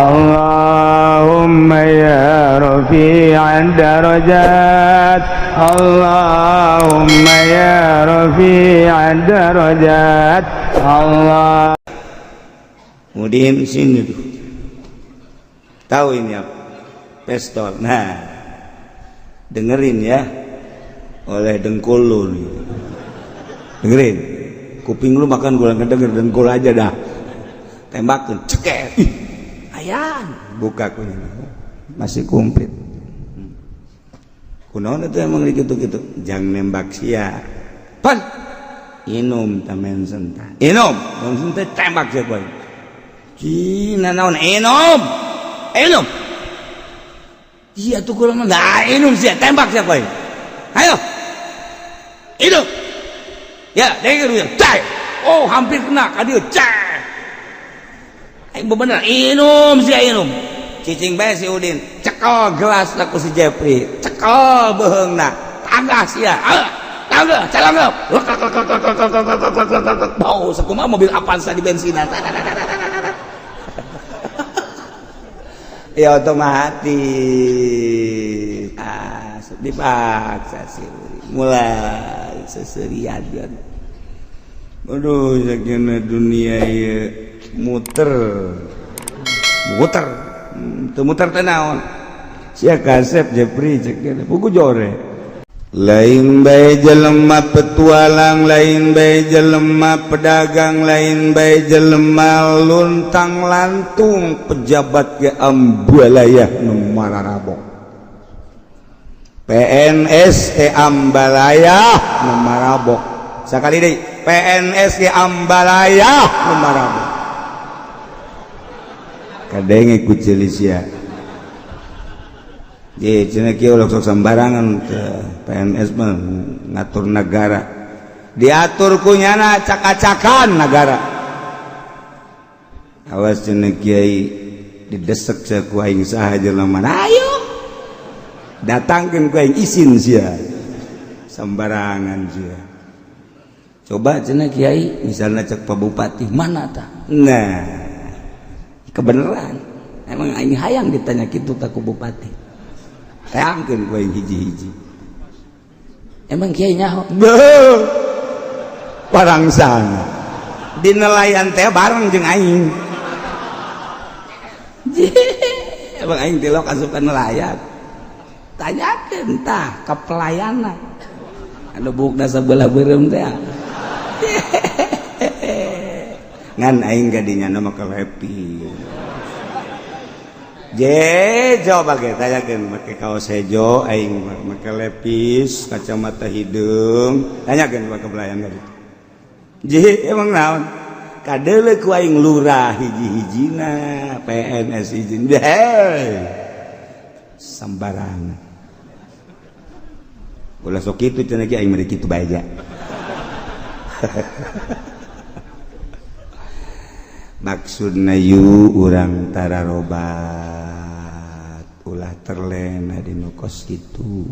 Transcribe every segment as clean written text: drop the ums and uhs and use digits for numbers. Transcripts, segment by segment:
Allahumma ya rafi'ad darajat, Allahumma ya rafi'ad darajat. Allah. Kemudian sini tuh. Tahu ini apa? Pistol. Nah, dengerin ya. Oleh dengkul lu nih. Dengerin. Kuping lu makan gua ngedenger dengkul aja dah. Tembakin, ceket. Ih, ayan, buka kunya. Masih komplit. Kunaon itu emang gitu-gitu. Jangan nembak sia. Pan. Inum tamen senta. Inum, langsung teh tembak sia boy. Cina naon inum. Inum. Iya tuh kurang mah inum sia, tembak sia boy. Ayo. Inum. Ya, denger ya. Cai. Oh, hampir kena ka dieu. Cai. Aing bener inum sia inum. Cicing bae si Udin. Cekel gelas ku si Jepri. Cekel beuheungna. Tanggah sia. Ah, tanggah, calanggap. Bau sakumaha mobil Avanza di bensinan. Ya otomatis ah, dipaksa sih mulai seserian kan. Aduh, sakina dunia ya muter muter teu muter teh naon sia kasep Jepri cek buku jore lain bae jelema petualang, lain bae jelema pedagang, lain bae jelema luntang lantung pejabat ge ambalayah nu mararabok, PNS ge ambalayah nu marabok. Sakali deui, PNS ge ambalayah nu marabok. Kadenge ku ceuli sia. Ye, cenah kieu ulah sok sembarangan PNS mah ngatur negara. Diatur ku nyana acak-acakan negara. Awas cenah kiai didesek sia ku aing saha jelema. Ayo. Datangkeun ku aing isin sia. Sembarangan sia. Coba cenah kiai misalnya cek Pak Bupati mana tah? Nah, kebenaran. Emang aing hayang ditanya kitu tah ku bupati. Teangkeun ku aing hiji-hiji. Emang kiai nyaho? Beuh. Parangsana. Di nelayan teh bareng jeung aing. Emang aing tilok asup ka nelayan. Tanyakeun tah ka pelayanan. Anu buukna sabelah beureum teh. Ngan aing gadinya mah happy. Jejo bagai tanyakeun make kaos hejo aing make lepis kacamata hideung tanyakeun ka pelayan ka ditu. Je emang naon kadeuleu ku aing lurah hiji-hijina PNS izin hei sembarangan. Ulah sok kitu cenah ki aing mah kitu bae ja. Maksudna yu urang tararobat ulah terlena di nu kos kitu.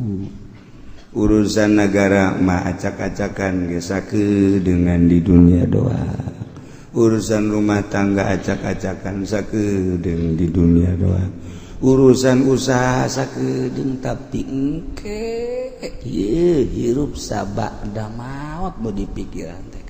Urusan negara mah acak-acakan geus dengan di dunia doa. Urusan rumah tangga acak-acakan sakedeung di dunia doa. Urusan usaha sakedeung tapi engke ieu hirup sabada maot nu dipikiran teh.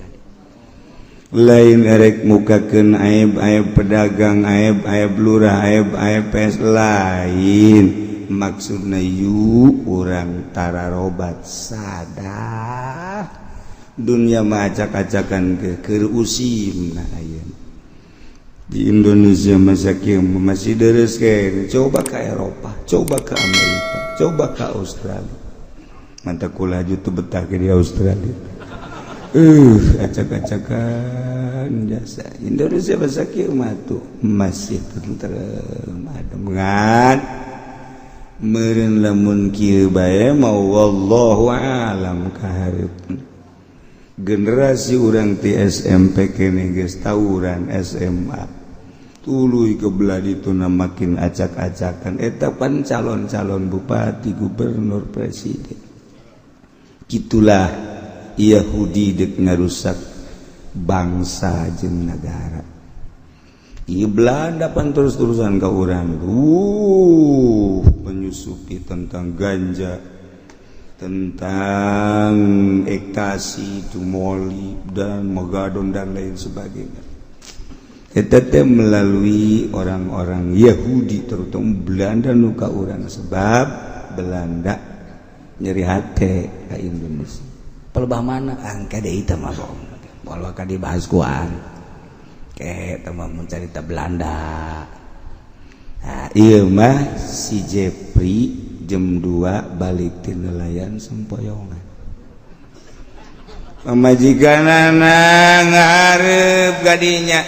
Lain erek mukakeun aib-aib pedagang, aib-aib lurah, aib-aib PS lain. Maksudna yu urang tararobat sadar dunia mah acak-acakan ke keur usimna ayeuna. Di Indonesia masa kieu masih deres kene. Coba ke Eropa, coba ke Amerika, coba ke Australia. Mantap kula teu betah ke di Australia. Acak-acakan jasa Indonesia bahasa kieu mah tuh masih tentrem adem ngan meureun lamun kieu bae mau wallahu alam kahareup generasi urang ti SMP kene geus tawuran SMA tuluy ke belah dituna makin acak-acakan eta pan calon-calon bupati gubernur presiden. Gitulah Yahudi dek ngarusak bangsa jeung negara. Iya, Belanda pan terus-terusan ke urang menyusupi tentang ganja, tentang ekstasi, tumoli dan megadon dan lain sebagainya. Eta teh melalui orang-orang Yahudi, terutama Belanda nu ka urang, sebab Belanda nyeri hate ka Indonesia. Pelebah mana angka deui teh mah bohong ka dibahas kuan ke teman mencari Belanda. Nah, iya mah si Jepri jam 2 balik ti nelayan, sempoyongan, pamajikanana ngarep gadinya.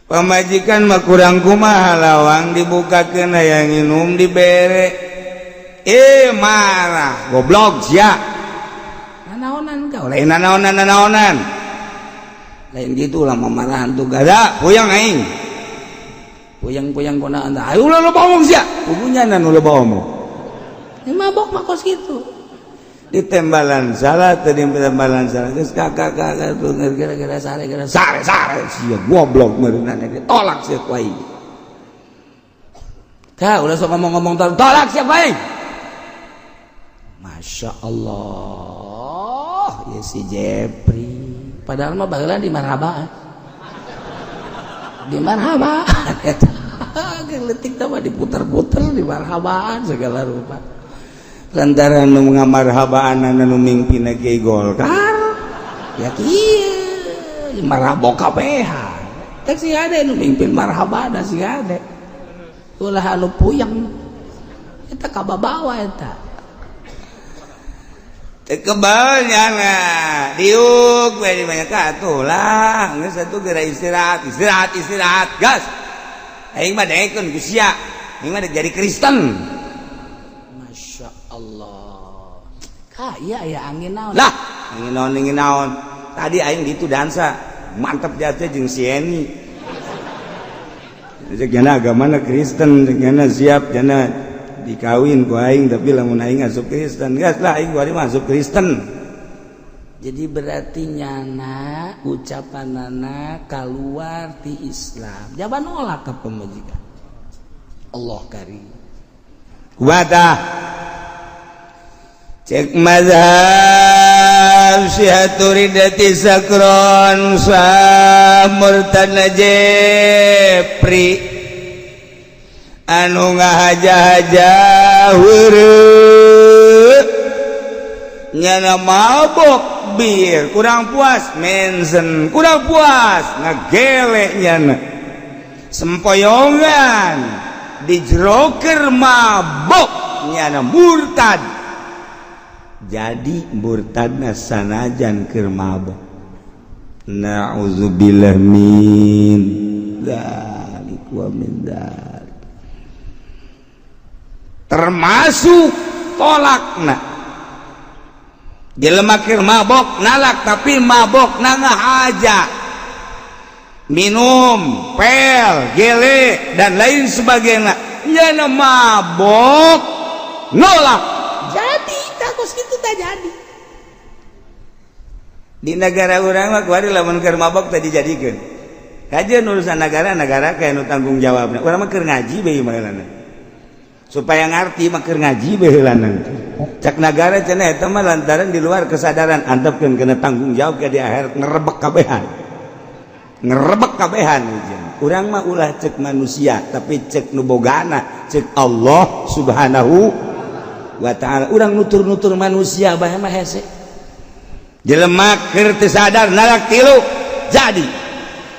Pamajikan mah kurang kumaha, lawang dibukakeun, hayang minum dibere, eh marah, "Goblok sia, nanaonan kau?" "Lain nanaonan, nanaonan lain gitu lah." Marahan tuh gada, puyang aing, puyang-puyang kona anda. Ayo ulah loba omong sia, pugunya nan ulah loba omong. Ini mabok mah kos gitu. Ditembalan salah tadi, tembalan salah, geus kakak kakak tuh gara-gara sare gara. Sare sare sia, goblok meureunna, tolak sia ku aing. Kak, udah sok ngomong-ngomong, tolak siapa aing. Masya Allah ya si Jepri, padahal mah baheula di marhaba, di marhaba eta leutik mah diputer-puter di marhabaan segala rupa. Lantaran nu ngamarhabaan nu mingpina Kiai Golkar. Ya kieu marhaba kabehan teh si ade nu mimpin marhaba da si ade ulah anu puyeng eta kababawa eta. Kebalnya nah diuk we di banyak atuh lah, geus atuh geura istirahat, istirahat, istirahat, gas. Aing mah daekeun ku sia, aing mah jadi Kristen. Masya Allah kak, iya ya, angin naon? Lah, angin naon, angin naon? Tadi aing gitu dansa mantep jatuh jeung si Eni. Cek jana agamana Kristen, cek jana siap jana dikawin ku aing, tapi lamun aing asup Kristen, gas lah aing kuari masuk Kristen. Jadi berarti nyana ucapan nana keluar ti Islam, jaban nolak ke pemajikan. Allah karim. Kumaha cek mazhab Syihaturiddati Sakron Samurtana Jepri anu ngahaja-haja heureut nyana mabok bir, kurang puas mensen, kurang puas ngagele, nyana sempoyongan dijeroker mabok, nyana murtad. Jadi murtadna sanajan keur mabok. Na'udzubillah min dzalik wa min dzalik. Termasuk tolakna jelema keur mabok nalak, tapi mabok na ngahaja, minum pel, gele dan lain sebagainya, nyana mabok nolak. Jadi takut gitu tak jadi. Di negara urang mah kuari lamun keur mabok tadi dijadikeun kajian urusan negara, negara kayak nu tanggung jawabna. Urang mah keur ngaji bae baheulana, supaya ngarti mah keur ngaji baheulana. Cak negara cenah eta mah lantaran di luar kesadaran, antepkeun kena tanggung jawab ke di akhirat, ngerebek kabehan, ngerebek kabehan. Urang mah ulah cek manusia, tapi cek nu bogana, cek Allah Subhanahu wa Ta'ala. Urang nutur-nutur manusia bae mah hese. Jelema keur teu sadar nalak tilu jadi,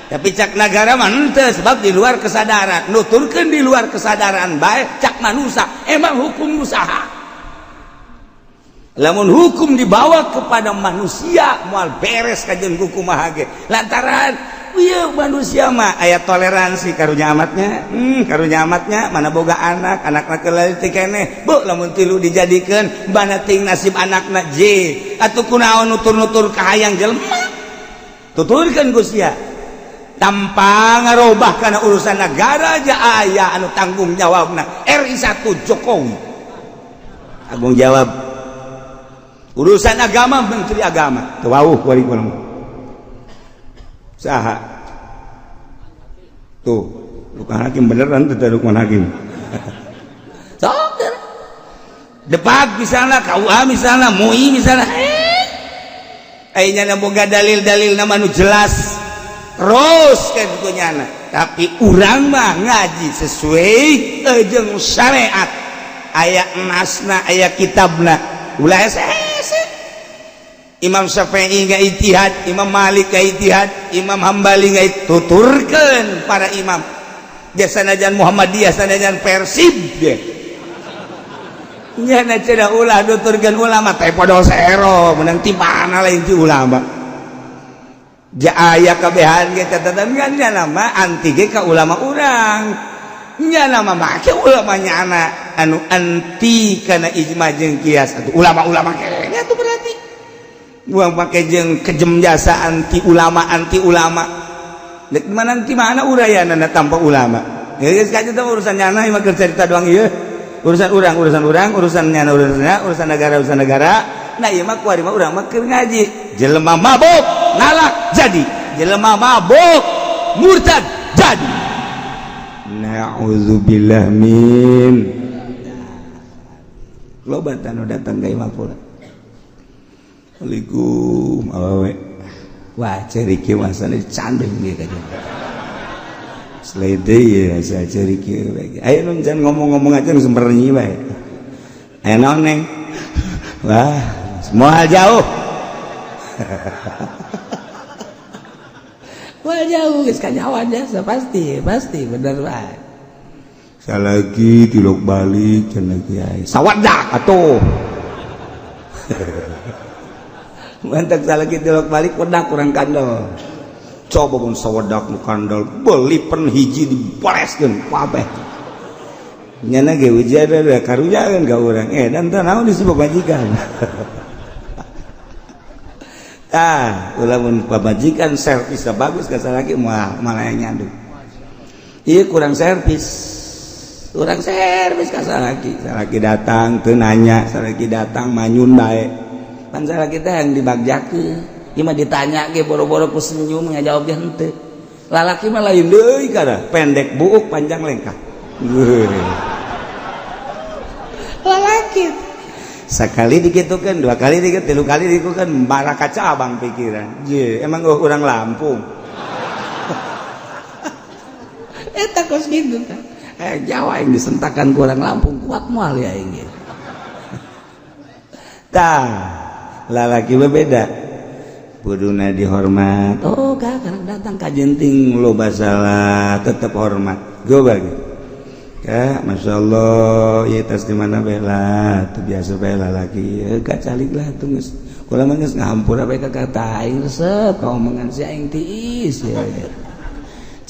tapi cak negara mah henteu, sebab di luar kesadaran. Nuturkeun di luar kesadaran bae cak manusia, emang hukum usaha. Lamun hukum dibawa kepada manusia moal beres kajian kumaha ge, lantaran ieu manusia mah aya toleransi. Karunya amatnya, karunya amatnya, mana boga anak, anak leutik keneh, bu. Lamun tilu dijadikeun mana ting nasib anakna j atuh? Kunaon nutur-nutur kahayang jelema tuturkeun ku sia tanpa ngarobah karena urusan negara aja? Aya anu tanggung jawabna, RI 1 Jokowi tanggung jawab urusan agama, menteri agama. Teu wauh kuari. Saha Tuh, Lukman Hakim beneran tuh, Lukman Hakim. Sok Depak misalnya, KUA misalnya, MUI misalnya, ayeuna boga dalil-dalil nama nu jelas terus kan nyana. Tapi urang mah ngaji sesuai jeung syariat, aya nasna, aya kitabna, ulah hese. Imam Syafi'i nggak ijtihad, Imam Malik nggak ijtihad, Imam Hambali nggak, tuturkeun para imam jasa najan Muhammadiyah, sanajan Persib ge nyana cenah ulah nuturkeun ulama teh podo sero menang ti mana lain ti ulama ja aya kabehan ge catatan kan nyana mah anti ge ka ulama urang, nyana mah make ulama nyana anu anti kana ijma jeung kias atuh ulama-ulama kene atuh. Berarti buang make jeung kejem jasa anti ulama, anti ulama dek mana anti mana urayanana tanpa ulama ya geus kajian teh urusan nyana mah keur cerita doang ieu, urusan urang, urusan urang, urusan nyana urusannya, urusan negara urusan negara. Nah, ieu mah kuari mah urang mah keur ngaji. Jelema mabok nalak jadi, jelema mabok murtad jadi, na'udzubillah min. Loba tanu datang ka imah kula. Assalamualaikum, awewe. Wah, ceri kieu masana candeng ge ka. Selain ya saya ceri kieu bae. Ayo nun jangan ngomong-ngomong aja nu sembernyi bae. Aya naon, Neng? Wah, semua jauh. Wah, jauh geus kanyawan jasa pasti, pasti bener bae. Salagi tilok balik cenah kiai. Sawadak atuh. Mantak salagi tilok balik wedak kurang kandel. Coba mun sawedak nu kandel, beli pen hiji dibereskeun kabeh. Nyana ge ujian ada karunya kan ka urang. Eh, dan teh naon disebut majikan. Ah, ulah mun pamajikan servis bagus ka salaki moal malah nyandung. Ieu kurang servis. Kurang servis ka salaki. Salaki datang teu nanya, salaki datang manyun bae. Pan salaki teh yang dibagjakeun. Ieu mah ditanya ge boro-boro ku senyum ngajawab ge henteu. Lalaki mah lain deui kada, pendek buuk panjang lengkah. Lalaki sekali dikitukan, dua kali dikit, tilu kali dikitukan, marah kaca abang pikiran. Je, emang gua kurang Lampung. Eta kos gitu tah. Eh, Jawa yang disentakan kurang Lampung kuat moal ya aing ge. Tah, lalaki mah beda. Kuduna dihormat. Oh, kak, karena datang ka jenting loba salah tetep hormat. Gue bagi. Kak, masya Allah, ya tas di mana bela, tuh biasa bela lagi, ya, kak calik lah tuh geus. Kula mah geus ngahampura bae ka kata aing resep, ka omongan si aing tiis ya.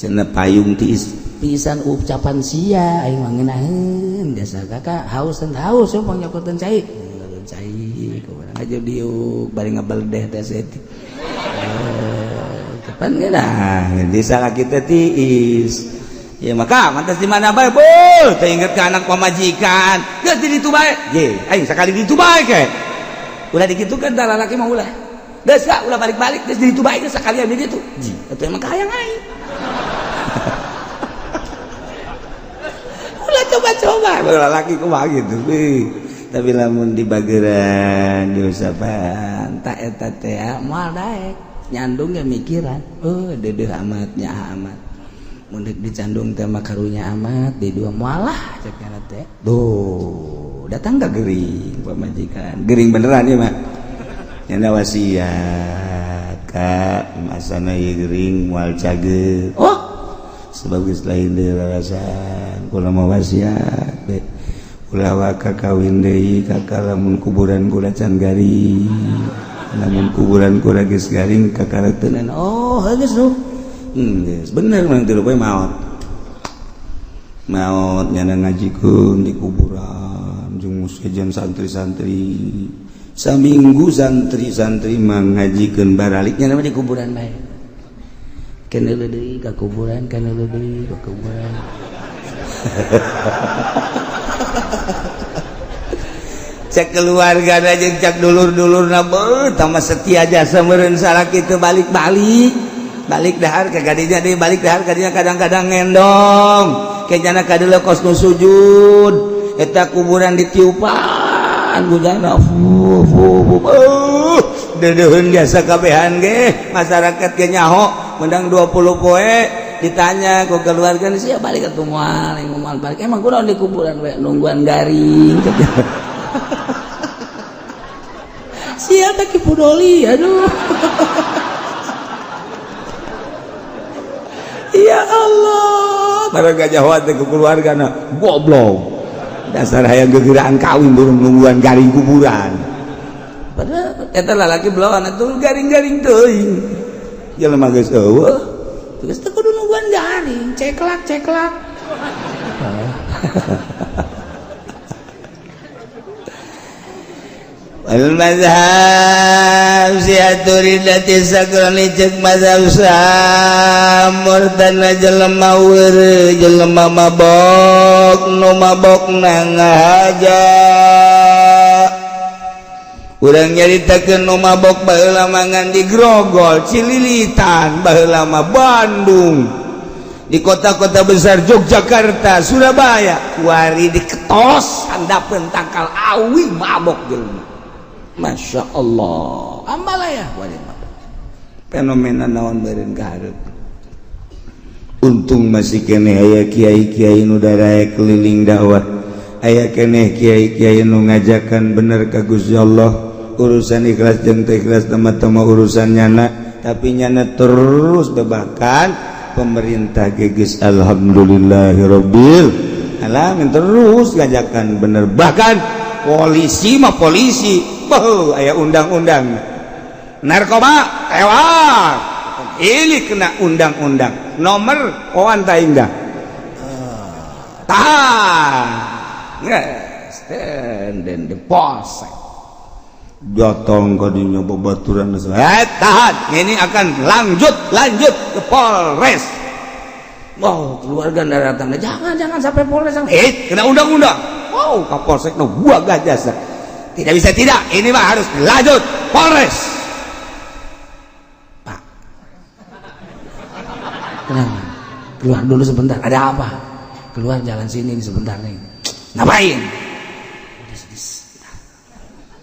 Cenah payung tiis. Pisan ucapan sia aing mah ngeunaheun jasa kakak haus dan haus ya pangyakoteun cai. Ngeunaheun cai kumaha aja diuk bari ngabeledeh teh setik. Kapan ngeunah di salah kita tiis. Ya maka mantas di mana bae bol, teu inget ka anak pamajikan. Geus di ditu bae. Ye, aing sakali di ditu bae ke. Ulah dikitukeun tah lalaki mah ulah. Geus ka ulah balik-balik geus di ditu bae geus sakalian di ditu. Ji, atuh emang kahayang aing. Ulah coba-coba lalaki kumaha gitu. Tapi lamun dibageran diusapan tak eta teh moal daek nyandung ge mikiran. Oh, deudeuh amat nya amat. Mun deuk dicandung teh mah karunya amat di dua moal lah cek nyana teh. Duh, datang ka gering pamajikan. Gering beneran ieu mah. Nyana wasiat ka masana ieu gering moal cager. Oh, sebab geus lain deui rarasan. Kula mah wasiat be. Ulah waka kawin deui kakak lamun kuburan kula can garing. Lamun kuburan kula geus garing kakak teunan. Oh, geus nu. Geus bener mah tilu poe maot. Maot nyana ngajikeun di kuburan jeung sejen santri-santri. Saminggu santri-santri mah ngajikeun baralik nyana mah di kuburan bae. Kana deui ka kuburan, kana deui ka kuburan. Cek keluarga jeung cek dulur-dulurna beuh tambah setia jasa meureun salaki teu balik-balik. Balik dahar ke gadinya deui, balik dahar kadinya kadang-kadang ngendong. Kejana kadeuleu kos nu sujud. Eta kuburan ditiupan bujana fu fu fu. Deudeuheun biasa kabehan ge, masyarakat ge nyaho menang 20 poe ditanya ku keluarga sia balik atuh moal, moal balik. Emang kunaon di kuburan we nungguan garing. Sia teh Ki Pudoli, aduh. Ya Allah, barang gajah teh ku keluargana goblok. Dasar hayang gegeraan kawin burung nungguan garing kuburan. Padahal eta lalaki belawan atuh garing-garing teuing. Jelema geus eueuh, geus teu kudu nungguan garing, ceklak ceklak. Wal mazhab siatu ridati sakrani cek mazhab samurtana jelema weureuh jelema mabok nu mabok ngahaja. Urang nyaritakeun nu mabok baheula mangan di Grogol, Cililitan, baheula mah Bandung, di kota-kota besar Yogyakarta, Surabaya, kuari diketos handapeun tangkal awi mabok jelema. Masya Allah, ambalaya fenomena naon beureun ka hareup. Untung masih keneh aya kiai-kiai nu darae keliling dakwah, aya keneh kiai-kiai nu ngajakan bener ka Gusti Allah. Urusan ikhlas jeung teu ikhlas tama-tama urusan nyana, tapi nyana terus bebakan pemerintah geus alhamdulillahirabbil alamin terus ngajakan bener. Bahkan polisi mah polisi oh, aya undang-undang narkoba tewak ini kena undang-undang nomor oan ta indah tahan yes dan di polsek datang kadinya babaturan tahan ini akan lanjut ke Polres. Wow, keluarga datang jangan sampai Polres kena undang-undang. Wow, ke polsek no gua gajah. Tidak bisa tidak, ini mah harus lanjut Polres. Pak, tenang, keluar dulu sebentar. Ada apa? Keluar jalan sini nih sebentar nih. Ngapain?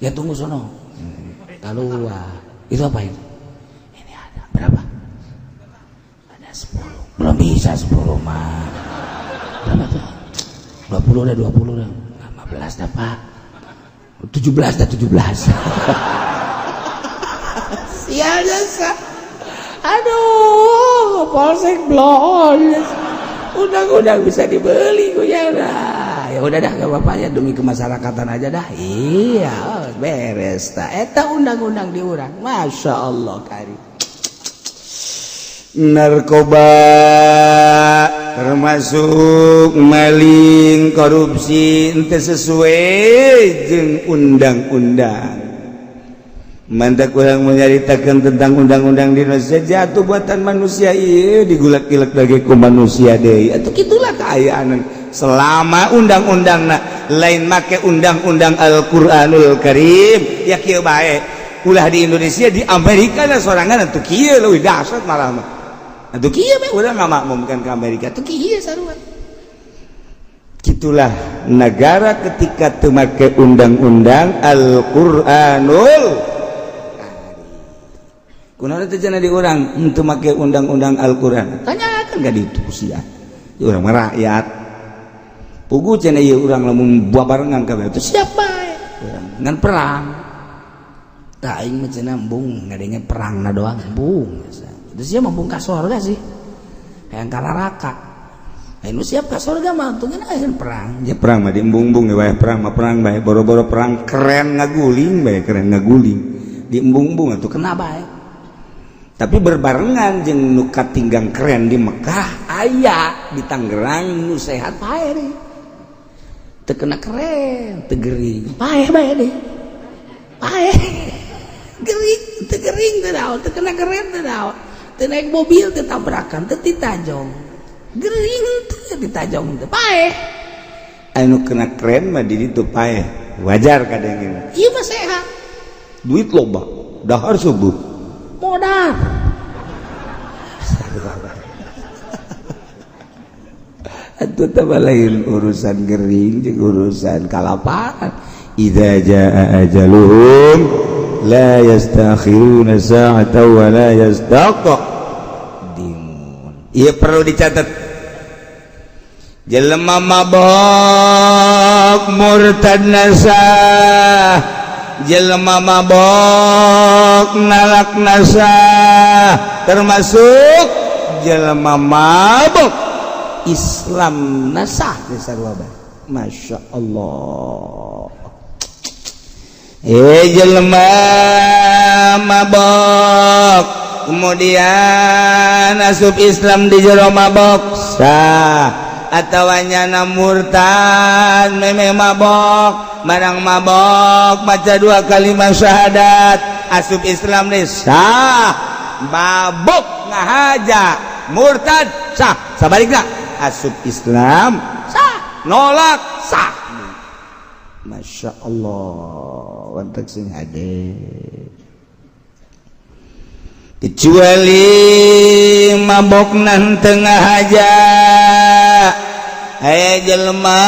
Ya tunggu sono. Keluar. Itu apa itu? Ini ada berapa? Ada 10. Belum bisa 10 mah. Berapa tuh? 20 dah, 20 dah. 15 dah, Pak. 17 dah, 17. Sial jasa. Aduh, polsek blon. Undang-undang bisa dibeli ku ya udah. Ya udah dah enggak apa-apa ya, demi kemasyarakatan aja dah. Iya, beres ta. Eta undang-undang di urang. Masya Allah kari. Narkoba termasuk maling, korupsi ente sesuai jeung undang-undang. Mantak urang menyaritakan tentang undang-undang di Indonesia jatuh buatan manusia ieu digulak-gilak lagi ku manusia deui. Atuh kitulah kaayaan selama undang-undangna lain make undang-undang Al-Qur'anul Karim ya kieu bae. Ulah di Indonesia, di Amerika na sorangan atuh kieu leuwih dahsyat malah mah. Atuh kieu bae urang ngamakmumkan ke Amerika atuh kieu sarua. Gitulah negara ketika teu make undang-undang Al-Qur'anul Karim. Kunaon teh cenah di urang henteu make undang-undang Al-Qur'an? Tanyakan ka ditu sia. Ieu urang mah rakyat. Pugu cenah ieu urang lamun babarengan kabeh teu siap bae. Urang ngan perang. Tah aing mah cenah embung ngadenge perangna doang embung. Itu sia mah embung ka sorga sih. Hayang ka neraka. Lain nu siap ka sorga mah untungna aya perang. Ya perang mah diembung-embung we perang mah perang bae boro-boro perang keren ngaguling bae keren ngaguling. Diembung-embung atuh kena bae. Tapi berbarengan jeung nu katinggang keren di Mekah aya di Tangerang nu sehat bae deh. Teu kena keren, teu gering. Paeh bae deh. Paeh. Gering, teu gering teu naon, teu kena keren teu naon. Teu naik mobil teu tabrakan, teu ditajong. Gering teu ditajong teu paeh. Anu kena keren mah di ditu paeh. Wajar kadang. Ieu mah sehat. Duit loba, dahar subuh. Modal. Aduh, atuh teh lain urusan gering jeung urusan kalaparan. Idza jaa ajaluhum la yastakhiruna sa'atan wa la yastaqdimun. Ieu perlu dicatat. Jelema mabok murtad nasah, jelema mabok nalak nasah, termasuk jelema mabok Islam nasah sarua. Masya Allah. Eh, jelema mabok kemudian asup Islam di jero mabok sah, atau nyana murtad meme mabok, barang mabok baca dua kalimat syahadat asup Islam nih sah. Mabok ngahaja murtad sah, sabalikna asup Islam sah, nolak sah. Masya Allah, wantak sing hade. Kecuali mabok nan tengah aja. Aya jelema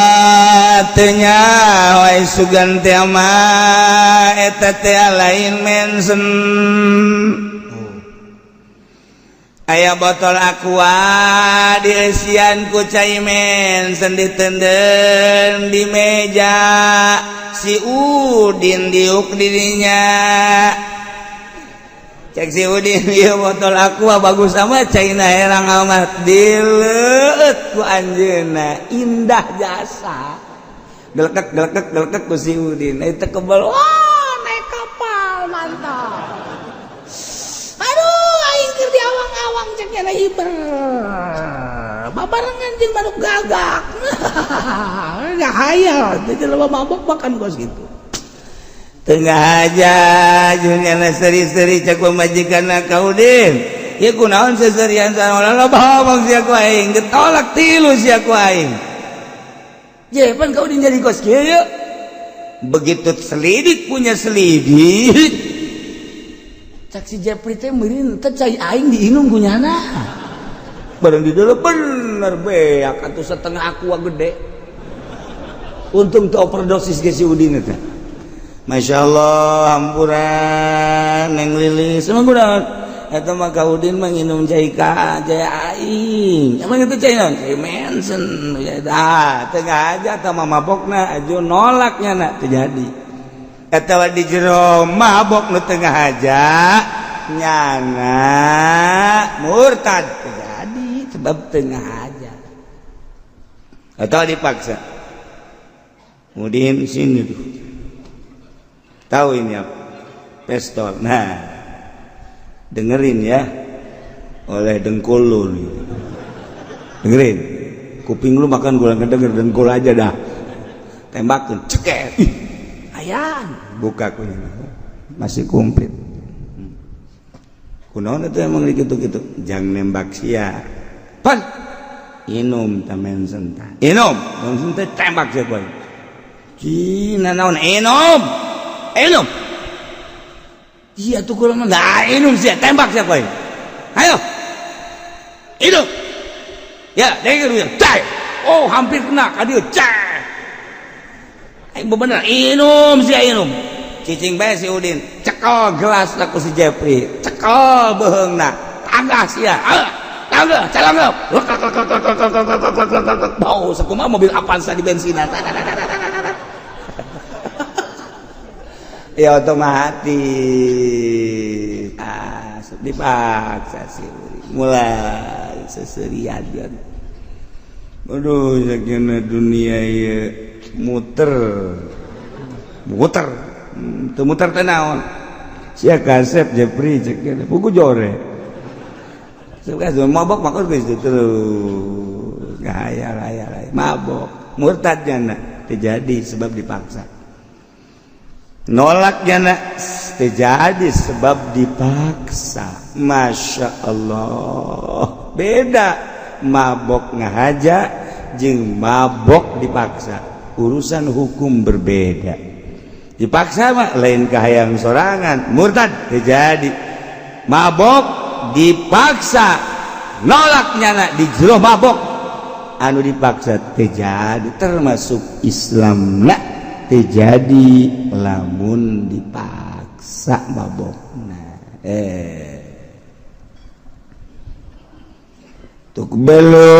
teu nyaho sugan teh mah eta teh lain Mansion. Aya botol Aqua dieusian ku cai Mansion, ditenden di meja, si Udin diuk dirinya. Cek si Udin, "Ieu botol Aqua bagus amat, caina herang amat." Dileueut ku anjeunna, indah jasa. Gelekek gelekek gelekek ku si Udin eta kebal. Wah, naik kapal mantap. Aduh, aing keur di awang-awang, cek nyana hiber. Babarengan jeung manuk gagak. Nggak hayal, teh jelema mabok makan kos gitu. Tengah aja jeung seri-seri. Cek pamajikan ka Udin, "Ieu kunaon seserian sana?" "Loba omong sia ku aing, getolak tilu sia ku aing." Je pan ka Udin jadi kos kieu. Begitu selidik punya selidik. Cek si Jepri teh meureun teh cai aing diinum ku nyana. Barang di dalam bener beak atuh setengah Aqua gede. Untung tuh overdosis ke si Udin itu. Masya Allah, hampura Neng Lilis, emang udah eta mah ka Udin mah nginum cai ka cai aing. Emang itu cai naon? Cai Mansion ya. Dah tengah aja atau mah mabokna aja nolaknya nak terjadi eta di jero mabok nu tengah aja nyana murtad terjadi sebab tengah aja atau dipaksa. Kemudian sini tuh tahu ini apa? Pistol. Nah, dengerin ya, oleh dengkul lu nih. Dengerin, kuping lu makan gula ngedenger dengkul aja dah. Tembakin ceket. Ih, ayan. Buka kunya masih komplit. Kunaon itu emang gitu-gitu jangan nembak sia pan. Inum ta Mansion ta, inum Mansion teh, tembak sia boy. Cina naon? Inum, inum. Iya tuh kula mah. Nah, inum sia, tembak sia boy. Ayo inum ya, denger ya. Cai. Oh, hampir kena ka dieu. Cai. Aing bener, inum sia, inum. Cicing bae si Udin, cekel gelas ku si Jepri, cekel beheungna. Tangga sia. Ah, tangga calangga. Bau sakumaha mobil Avanza di bensinan. Ya otomatis ah dipaksa sih mulai seserian dia. Aduh, sakina dunia ya muter muter teu muter teh naon sia kasep Jepri cek buku jore. Suka mabok maka geus terus gaya raya raya mabok murtad jana terjadi sebab dipaksa, nolak jana terjadi sebab dipaksa. Masya Allah, beda mabok ngahaja jeung mabok dipaksa, urusan hukum berbeda. Dipaksa mah lain kahayang sorangan, murtad terjadi. Mabok dipaksa Nolak nyana di jero mabok. Anu dipaksa teu jadi termasuk Islam na teu jadi lamun dipaksa mabokna. Tuqbalu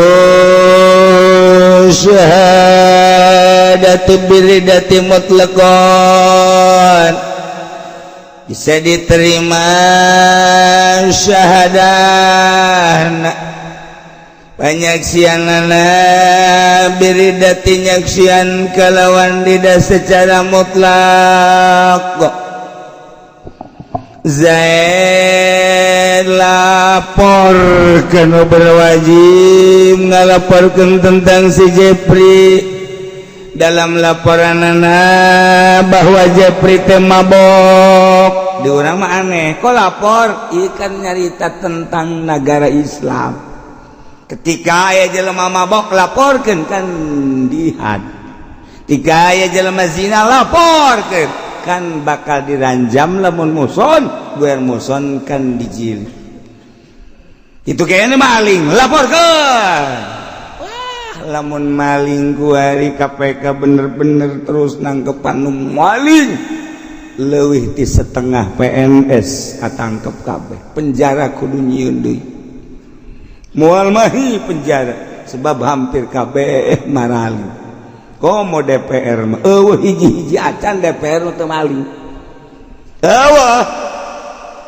syahadatu biridati mutlaqan, bisa diterima syahadah panyaksianana biridati nyaksian kalawan rida secara mutlak. Zaid lapor ke nu berwajib ngalaporkeun tentang si Jepri. Dalam laporanana bahwa Jepri teh mabok. Di urang mah aneh, kok lapor? Ieu kan nyarita tentang negara Islam. Ketika aya jelema mabok laporkeun kan dihad. Ketika aya jelema zina laporkeun kan bakal diranjam, lamun muson buer muson kan dijili. Itu kayaknya maling laporkeun. Wah, lamun maling kuari KPK bener-bener terus nangkepan nu maling leuwih ti setengah PNS atangkep kabeh, penjara kudu nyieun deui, moal mahi penjara sebab hampir kabeh maraling. Komo DPR mah eueuh hiji-hiji acan DPR nu teu maling. Eueuh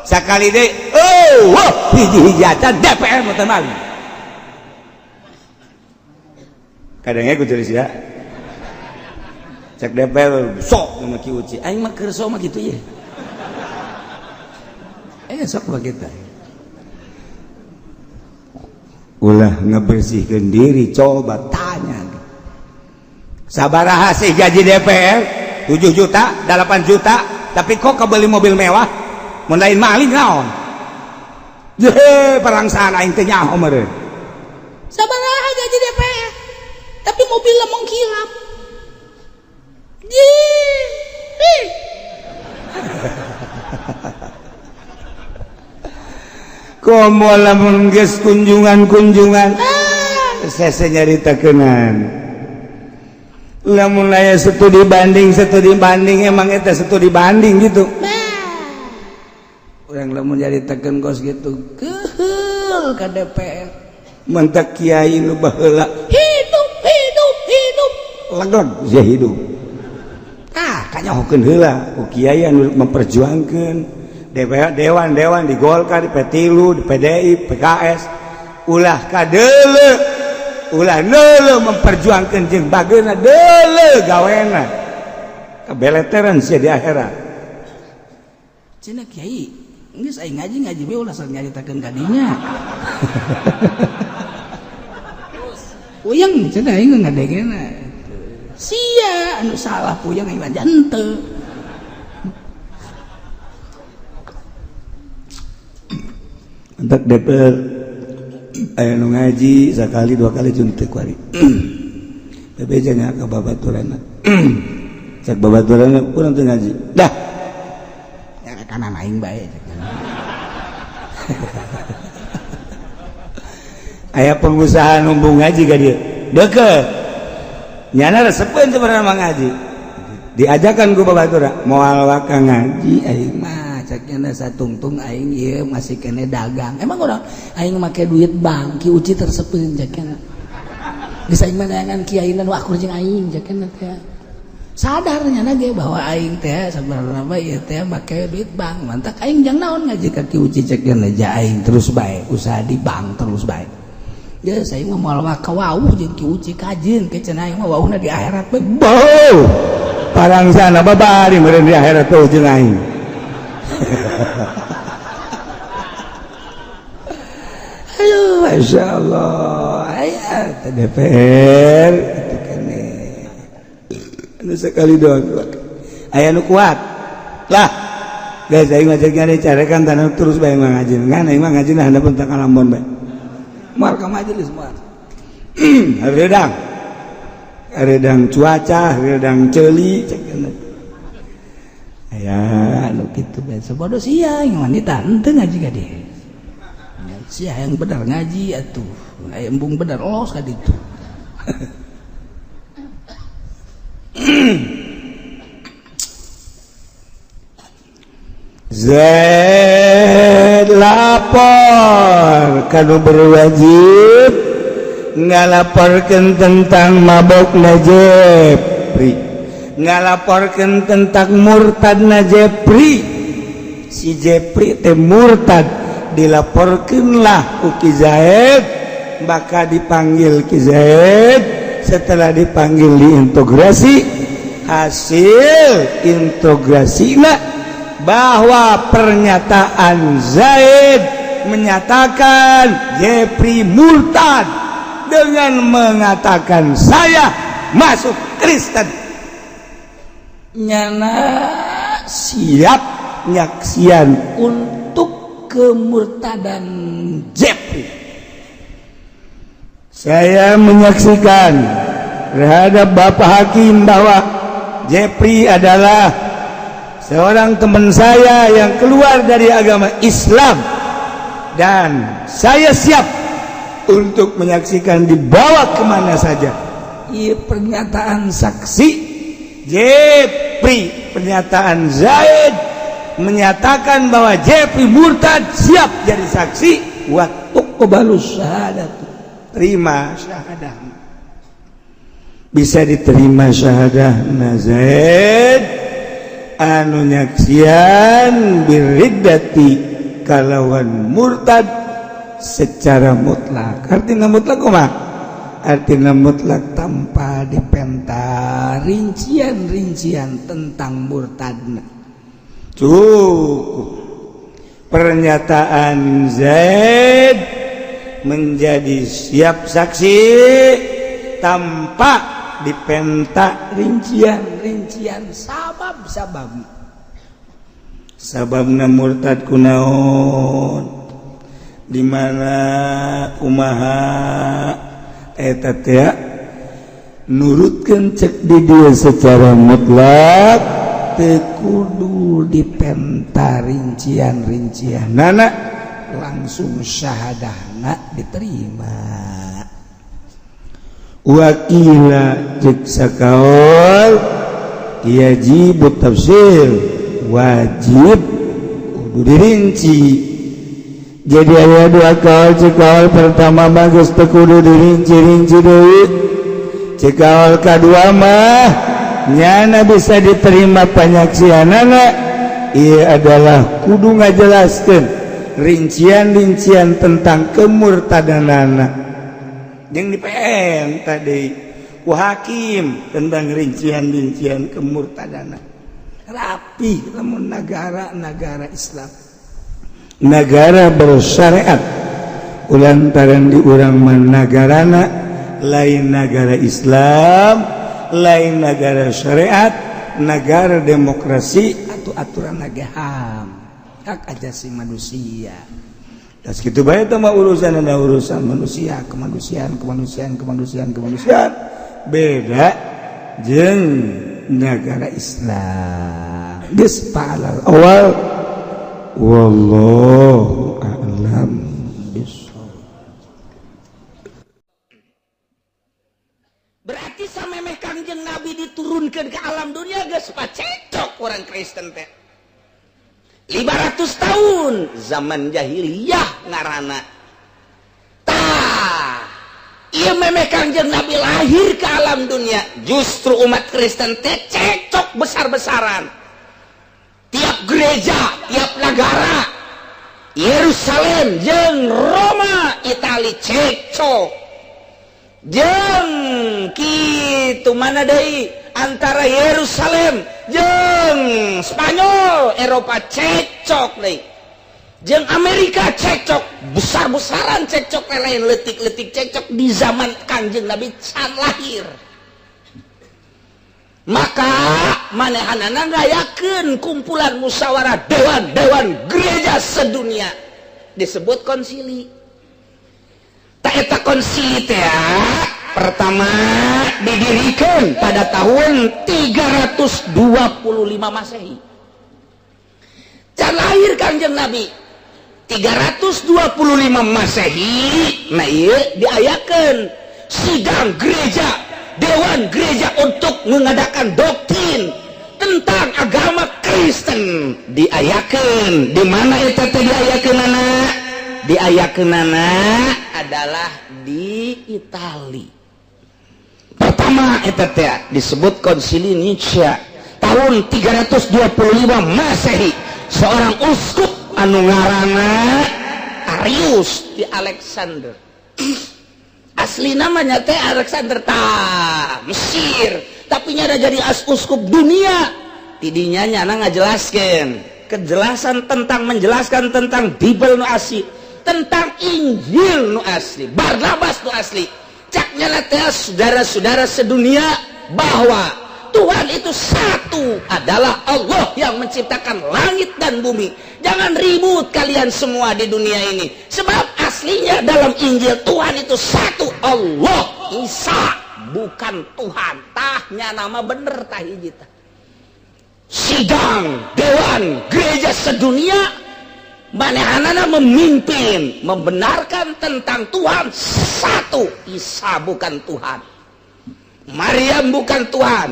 sakali deui eueuh hiji-hiji acan DPR nu teu maling. Kadangnya ku jadi sia. Cek DPR sok sama Ki Uci. Aing mah keur sok mah kitu ye. Sok mah kitu. Ulah ngebersihkeun diri, coba tanya. Sabaraha sih gaji DPR? 7 juta, 8 juta, tapi kok kebeli mobil mewah? Mun lain maling naon? Ye, parangsaan aing teh nyaho meureun. Sabaraha gaji DPR? Tapi mobilnya mengkilap. Ye. Komo lamun geus kunjungan-kunjungan, sese nyaritakeunana. Lamun aya studi banding emang eta studi banding gitu. Urang lamun nyaritakeun kos gitu keuheul ka DPR. Mentak kiai nu baheula hidup hidup hidup legleg sia hidup. Ah, kanyahokeun heula ku kiai anu memperjuangkeun dewan-dewan di Golkar, di P3, di PDI, PKS ulah kadeuleu ulah deuleu memperjuangkeun jeung bageuna deuleu gawena kabeleteran sia di akhirat. Cenah kiai geus aing ngaji we ulah sok nyaritakeun ka dinya. Puyeng cenah aing ngadegena. Sia anu salah puyeng aing mah henteu. Entak DPR aya nu ngaji sakali dua kali juntek kuari. Bebeja nya ka babaturanna. Cek babaturanna urang teu ngaji. Dah. Ya kanan aing bae. Aya pengusaha numbung ngaji ka dieu. Deukeut. Nyana resepeun sebenarnya mah ngaji. Diajakan ku babatura, moal waka ngaji aing mah. Ceknya satungtung aing ieu masih kene dagang. Emang orang aing make duit bank Ki Uci tersepeun ceknya. Geus aing mah neangan kiaina nu akur jeung aing ceknya teh. Sadar nya ge bahwa aing teh sabarna mah ieu teh make duit bank. Mantak aing jang naon ngaji ka Ki Uci ceknya ja aing terus bae usaha di bank terus bae. Geus aing mah moal waka wauh jeung Ki Uci kajeun ke cenah aing mah wauhna di akhirat bae. Bau. Parangsana babari meureun di akhirat tuh jeung aing. Aduh, Masya Allah. Aya DPR itu kene. Anu sekali doang. Aya nu kuat. Lah, guys, aing mah jeung carekan tanah terus bae mah ngaji. Ngan aing mah ngaji nah handapeun tah kalambon bae. Moal ka majelis moal. Hareudang. Hareudang cuaca, hareudang ceuli cek. Ya, anu kitu bae sabodo sia yang wanita henteu ngaji ka dieu. Sia yang benar ngaji atuh, aya embung bener los ka ditu. Zaid lapor kalau berwajib ngalaporkan tentang mabok na Jepri, ngalaporkan tentang murtad na Jepri. Si Jepri teh murtad, dilaporkanlah ku Ki Zaid, maka dipanggil Ki Zaid. Setelah dipanggil diintegrasi, hasil integrasina bahwa pernyataan Zaid menyatakan Jepri murtad dengan mengatakan saya masuk Kristen, Nyana siap nyaksian untuk kemurtadan Jepri. Saya menyaksikan terhadap Bapak Hakim bahwa Jepri adalah seorang teman saya yang keluar dari agama Islam, dan saya siap untuk menyaksikan dibawa kemana saja. Iya, pernyataan saksi Jepri, pernyataan Zaid menyatakan bahwa Jepri murtad, siap jadi saksi. Wa tuqbalu syahadat, terima syahadah, bisa diterima syahadah Zaid anu nyaksian biriddati kalawan murtad secara mutlak. Artinya mutlak kumaha? Artinya mutlak tanpa dipenta rincian-rincian tentang murtadna. Cukup pernyataan Zaid menjadi siap saksi tanpa dipenta rincian-rincian sabab-sabab. Sababna murtad kunaon, di mana, kumaha, eta teh nurutkeun cek di dia secara mutlak, teu kudu dipenta rincian-rincian nana, langsung syahadahna diterima. Wakila cek sakaol yajibu tafsir, wajib kudu dirinci. Jadi aya dua kaul. Cek kaul pertama mah geus teu kudu dirinci-rinci deui, cek kaul kadua mah nyana bisa diterima panyaksianana, ieu adalah kudu ngajelaskeun rincian-rincian tentang kemurtadanana yang di PM tadi ku hakim tentang rincian-rincian kemurtadana. Rapi lamun negara-negara Islam, negara bersyariat, ulantaran di urang nagarana lain negara Islam, lain negara syariat, negara demokrasi atau aturan negara HAM, hak asasi manusia. Das gitu bae mah urusan ada urusan manusia, kemanusiaan, kemanusiaan, kemanusiaan, kemanusiaan. Beda jeung negara Islam. Geus palal awal, wallahu a'lam bishawab. Berarti samemeh Kangjeng Nabi diturunkan ke alam dunia geus pacecok orang Kristen teh. 500 tahun zaman jahiliyah ngarana. Tah, ieu memeh Kangjeng Nabi lahir ke alam dunia, justru umat Kristen teh cekcok besar-besaran. Tiap gereja, tiap negara, Yerusalem jeung Roma, Itali cekcok. Jeung kitu mana deui antara Yerusalem jeung Spanyol, Eropa cekcok deui. Jeung Amerika cekcok, besar-besaran cekcok, lain letik-letik cekcok di zaman Kangjeng Nabi can lahir. Maka manehanana ngayakeun kumpulan musyawarah dewan-dewan gereja sedunia disebut konsili. Tak eta konsili teh pertama didirikan pada tahun 325 Masehi. Can lahir Kangjeng Nabi. 325 Masehi. Nah ieu diayakeun sidang gereja, dewan gereja untuk mengadakan doktrin tentang agama Kristen. Diayakeun di mana eta teh diayakeunana? Diayakeunana adalah di Itali. Pertama eta teh disebut Konsili Nicea tahun 325 Masehi. Seorang uskup anu ngaranna Arius di Alexander. Asli namanya teh Alexander ta Mesir, tapi nyada jadi uskup dunia. Tidinya nyana ngajelaskeun kejelasan tentang menjelaskan tentang Bible nu asli, tentang Injil nu asli, Barnabas nu asli. Cak nyana teh saudara-saudara sedunia bahwa Tuhan itu satu, adalah Allah yang menciptakan langit dan bumi. Jangan ribut kalian semua di dunia ini. Sebab aslinya dalam Injil Tuhan itu satu, Allah, Isa bukan Tuhan. Tahnya nama bener tah hiji tah. Sidang dewan gereja sedunia manehanana memimpin membenarkan tentang Tuhan satu, Isa bukan Tuhan, Maryam bukan Tuhan,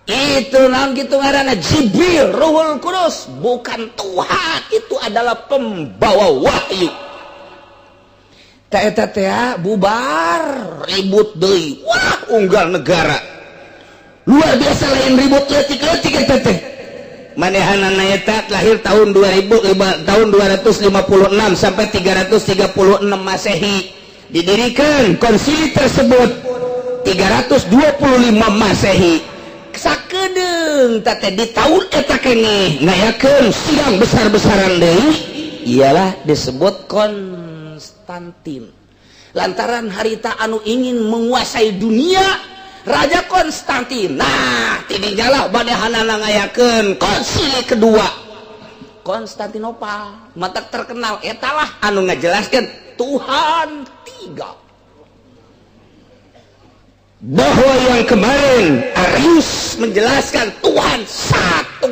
itu naon gitu ngaranna Jibril Ruhul Kudus bukan Tuhan, itu adalah pembawa wahyu. Ta eta teh bubar ribut deui, wah unggal negara luar biasa, lain ribut leutik-leutik eta teh. Manehanana eta lahir tahun 2000 tahun 256 sampai 336 Masehi. Didirikan konsili tersebut 325 Masehi. Sakedeung teh di tahun eta keneh ngayakeun sidang besar-besaran deui, ialah disebut Konstantin. Lantaran harita anu ingin menguasai dunia Raja Konstantin. Nah, tidinya lah manehanana ngayakeun konsili kedua Konstantinopel. Mata terkenal etalah anu ngajelaskeun Tuhan tiga. Bahwa yang kemarin Arius menjelaskan Tuhan satu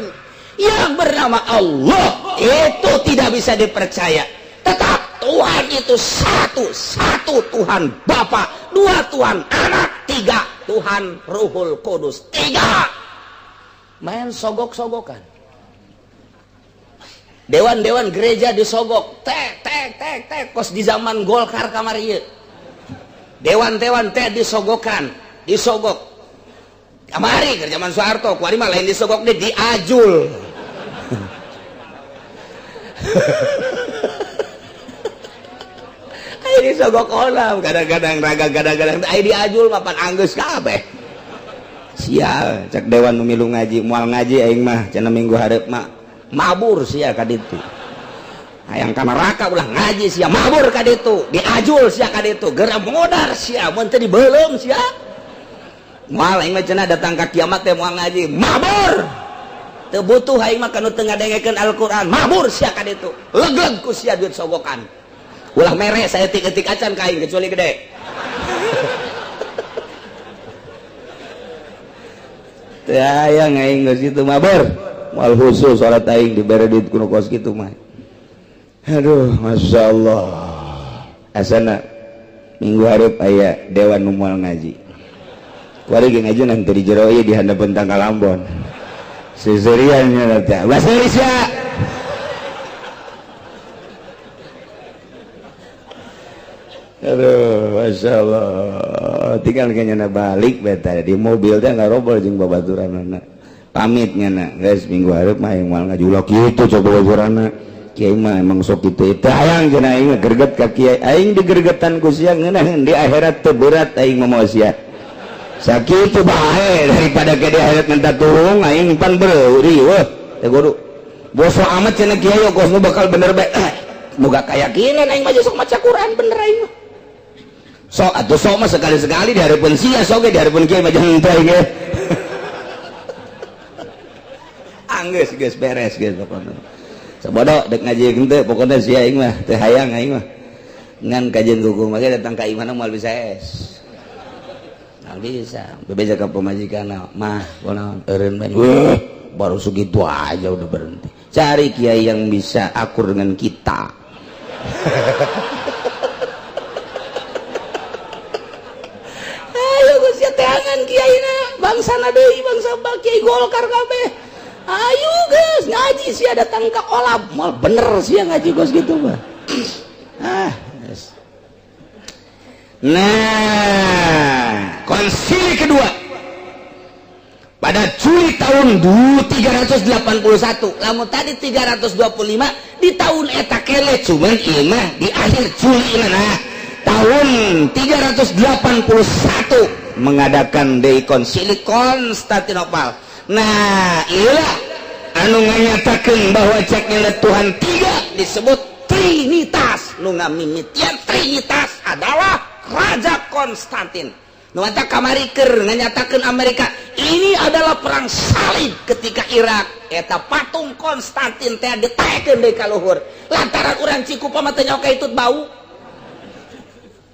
yang bernama Allah itu tidak bisa dipercaya. Tetap Tuhan itu satu, satu Tuhan Bapa, dua Tuhan Anak, tiga Tuhan Ruhul Kudus, tiga. Main sogok-sogokan. Dewan-dewan gereja disogok, tek tek tek tek, kos di zaman Golkar kamari ieu. Dewan-dewan teh disogokan, disogok. Kamari ke zaman Soeharto, kuari mah lain disogok deh, diajul. Ayo disogok olam, kadang-kadang raga kadang-kadang ayo diajul mapan anggeus kabeh. Sial, cek dewan nu milu ngaji, moal ngaji aing mah cenah minggu hareup mah mabur sia ka ditu. Hayang ka neraka ulah ngaji sia, mabur ka ditu, diajul sia ka ditu, geura modar sia, mun teu dibeuleum sia. Moal aing mah cenah datang ka kiamat teh moal ngaji, mabur. Teu butuh aing mah kanu teu ngadengekeun Al-Qur'an, mabur sia ka ditu. Legleg ku sia duit sogokan. Ulah mere saeutik-eutik acan ka aing kecuali gede. Teu hayang aing geus kitu mabur. Moal khusus salat aing dibere duit kuno kos kitu mah. Aduh, Masya Allah. Asana minggu hareup aya dewan nu moal ngaji. Kuari ge ngaji nanti di jero ieu di handapeun tangkal ambon. Seserian nya teh. Bahasa Indonesia. Aduh, Masya Allah. Tinggal kayaknya balik beta di mobil teh ngarobol jeung babaturanana. Pamit nya guys minggu hareup mah aing moal ngaji ulah kitu coba babaturanna. Kiai mah emang sok kitu teh hayang cenah aing greget ka kiai. Aing digergetan ku sia ngeunaheun di akhirat teu berat aing mah moal sia. Sakitu bae daripada ke di akhirat minta tulung aing pan beuri weuh teh kudu. Boso amat cenah kiai kos nu bakal bener bae. Moga kayakinan aing mah sok maca Quran bener aing mah. Sok atuh sok mah sekali-sekali di hareupeun sia sok ge di hareupeun kiai mah jangan teh aing ge. Anggeus geus beres geus pokona. Sabodo dek ngaji henteu pokona sia aing mah teu hayang aing mah. Ngan kajian hukum mah datang ka imahna moal bisa es. Moal bisa. Bebeja ka pamajikanna mah kunaon eureun bae. Weuh, baru segitu aja udah berhenti. Cari kiai yang bisa akur dengan kita. Ayo geus teangan kiai na bangsa na deui, bangsa kiai Golkar kabeh. Ayo geus ngaji sia, datang ke olab mal bener sia ngaji geus gitu mah. Ah, yes. Nah, konsili kedua pada Juli tahun 381, lamun tadi 325 di tahun eta kele, cuman ieu mah di akhir Juli. Nah, tahun 381 mengadakan deui konsili Konstantinopel. Nah, iyalah anu nganyatakeun bahwa ceknya Tuhan tiga disebut Trinitas. Nu ngamimitian Trinitas adalah Raja Konstantin. Nu mata kamari keur nganyatakeun Amerika ini adalah perang salib ketika Irak eta patung Konstantin teh ditaekeun deui ka luhur lantaran urang Cikupa mah teu nyaho ka itu bau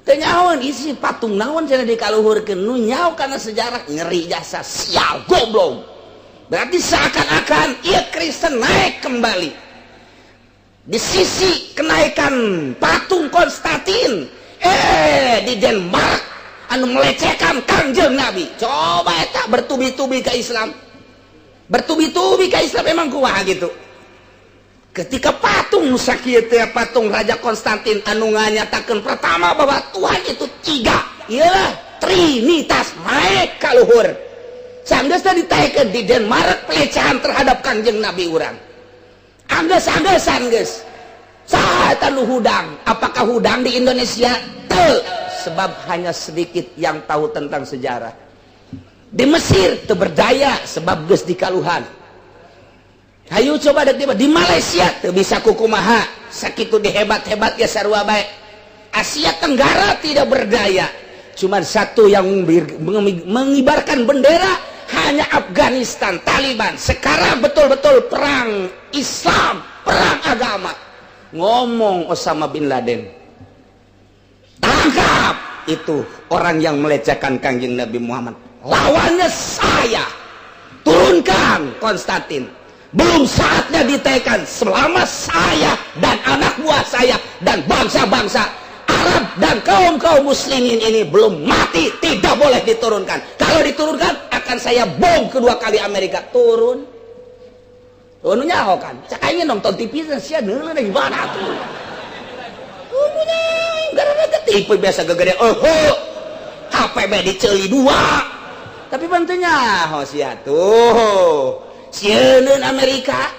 teu nyahoan isi patung naon cenah dikaluhurkeun. Nu nyaho kana sejarah ngeri jasa sial goblok. Berarti seakan-akan ieu Kristen naik kembali di sisi kenaikan patung Konstantin di Denmark anu melecehkan Kangjeng Nabi. Coba eta bertubi-tubi ke Islam, bertubi-tubi ke Islam, emang kumaha gitu ketika patung sakieu teh, patung Raja Konstantin anu nganyatakeun pertama bahwa Tuhan itu tiga, iyalah Trinitas naik ka luhur. Sanggeus teh ditaekeun di Denmark pelecehan terhadap Kangjeng Nabi urang. Anggeus-anggesan geus saha eta nu hudang? Apakah hudang di Indonesia? Teu, sebab hanya sedikit yang tahu tentang sejarah. Di Mesir teu berdaya sebab geus dikaluhan. Hayu coba dek di Malaysia teu bisa kukumaha, sakitu dihebat-hebat ya sarua bae. Asia Tenggara tidak berdaya, cuman satu yang mengibarkan bendera hanya Afghanistan, Taliban. Sekarang betul-betul perang Islam, perang agama. Ngomong Osama bin Laden, tangkap itu orang yang melecehkan Kangjeng Nabi Muhammad, lawannya saya, turunkan Konstantin. Belum saatnya ditekan selama saya dan anak buah saya dan bangsa-bangsa Arab dan kaum-kaum muslimin ini belum mati, tidak boleh diturunkan. Kalau diturunkan akan saya bom kedua kali Amerika. Turun. Oh, nu nyaho kan cak aing nonton TV sia neuleuh gimana tuh. Oh, gara-gara TV biasa gegede, oh, HP bae diceuli dua, tapi bantu nyaho sia tuh sieun Amerika.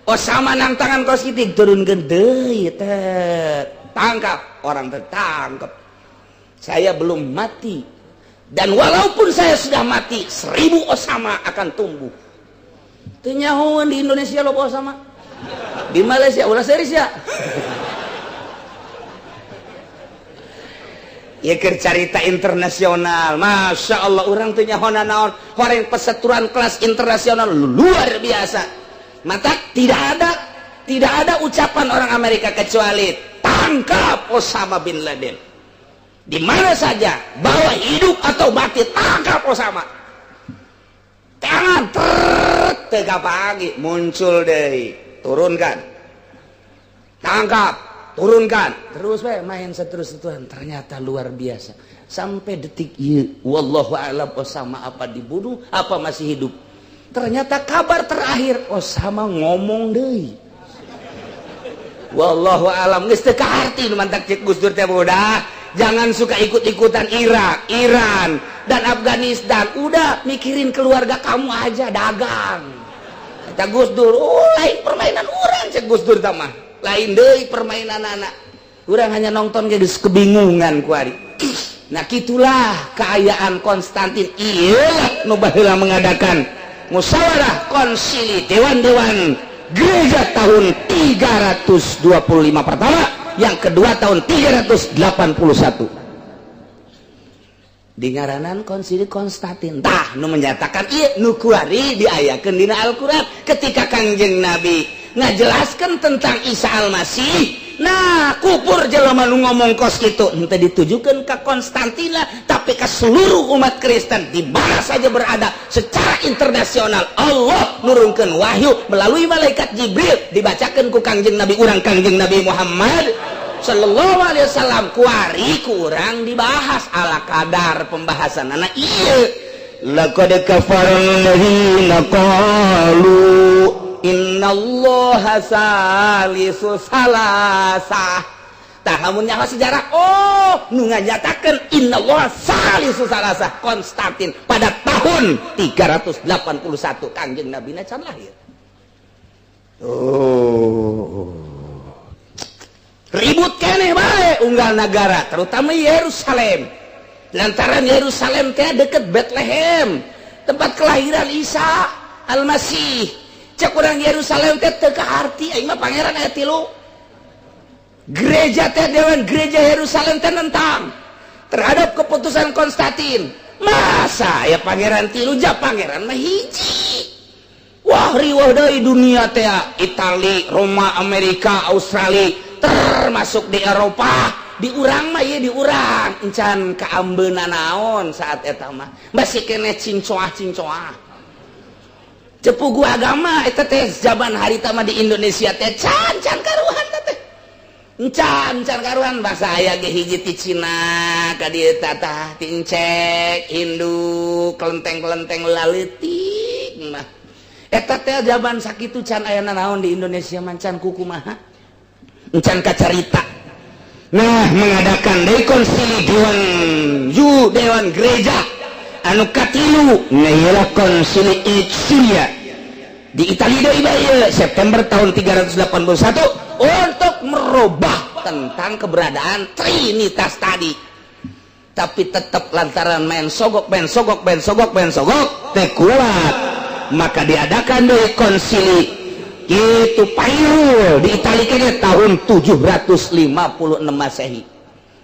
Osama nang tangan kos kitu turunkeun deui teh, tangkap orang, tertangkap. Saya belum mati dan walaupun saya sudah mati, 1000 Osama akan tumbuh. Teu nyahoan di Indonesia loba Osama, di Malaysia ulah serius ya. Ya keur carita internasional, Masya Allah, orang teu nyaho naon horeng peseturan kelas internasional luar biasa. Mata tidak ada ucapan orang Amerika kecuali tangkap Osama bin Laden di mana saja, bawa hidup atau mati, tangkap Osama. Tangan tega pagi muncul deh, turunkan, tangkap, turunkan terus we main seterus Tuhan. Ternyata luar biasa sampai detik ini wallahu a'lam Osama apa dibunuh apa masih hidup. Ternyata kabar terakhir Osama ngomong deui, wallahu alam geus teu kaharti. Nu mantak cek Gus Dur teh, udah jangan suka ikut-ikutan Irak, Iran dan Afghanistan, udah mikirin keluarga kamu aja, dagang. Kata Gus Dur, oh, lain permainan orang cek Gus Dur mah, lain deui permainan anak orang, hanya nonton geus kebingungan kuari. Nah, gitulah keayaan Konstantin. Iyalah nu baheula mengadakan musyawarah konsili dewan-dewan gereja tahun 325 pertama, yang kedua tahun 381 di ngaranan konsili Konstantin. Tah nu menyatakan ieu nu kuari diayakeun dina Al-Qur'an ketika Kangjeng Nabi ngajelaskan tentang Isa Al-Masih. Nah, kupur jelema nu ngomong kos kitu. Henteu ditujukan ke Konstantina, tapi ke seluruh umat Kristen di mana saja berada secara internasional. Allah nurunkan wahyu melalui malaikat Jibril, dibacakan ku Kangjeng Nabi urang, Kangjeng Nabi Muhammad Sallallahu Alaihi Wasallam. Kuari kurang dibahas ala kadar pembahasan anak iya. Laqad kafara alladzina qalu innallaha salisu salasah. Tah, lamun nyaho sejarah, oh, nu nganyatakeun innallaha salisu salasah Konstantin pada tahun 381, Kangjeng Nabi can lahir. Oh. Ribut keneh bae unggal negara, terutama Yerusalem, lantaran Yerusalem teh deket Bethlehem, tempat kelahiran Isa Al-Masih. Cek urang Yerusalem teh teu kaharti, aing mah pangeran aya tilu. Gereja teh, dewan gereja Yerusalem teh nentang terhadap keputusan Konstantin. Masa ya pangeran tilu, ja pangeran mah hiji. Wah, riweuh deui dunia teh, Itali, Roma, Amerika, Australia, termasuk di Eropa. Di urang mah ieu, di urang encan kaambeuna naon saat eta mah, masih keneh cincoah-cincoah cepugu agama eta teh. Zaman harita mah di Indonesia teh can can karuhan teh, encan can karuhan. Bahasa aya ge hiji ti Cina ka dieu, tah ti Encek Hindu, kelenteng-kelenteng laleutik mah eta teh. Zaman sakitu can aya naon di Indonesia, mancan kukumaha, encan kacarita. Nah, mengadakan deui konsili dewan ju dewan gereja anu katilu, nah, konsili Nicea di Italia deui bae, September tahun 381, untuk merubah tentang keberadaan Trinitas tadi. Tapi tetap lantaran main sogok, main sogok, main sogok, main sogok teh kuat, maka diadakan deui konsili itu Pairul di Italia kayaknya tahun 756 Masehi.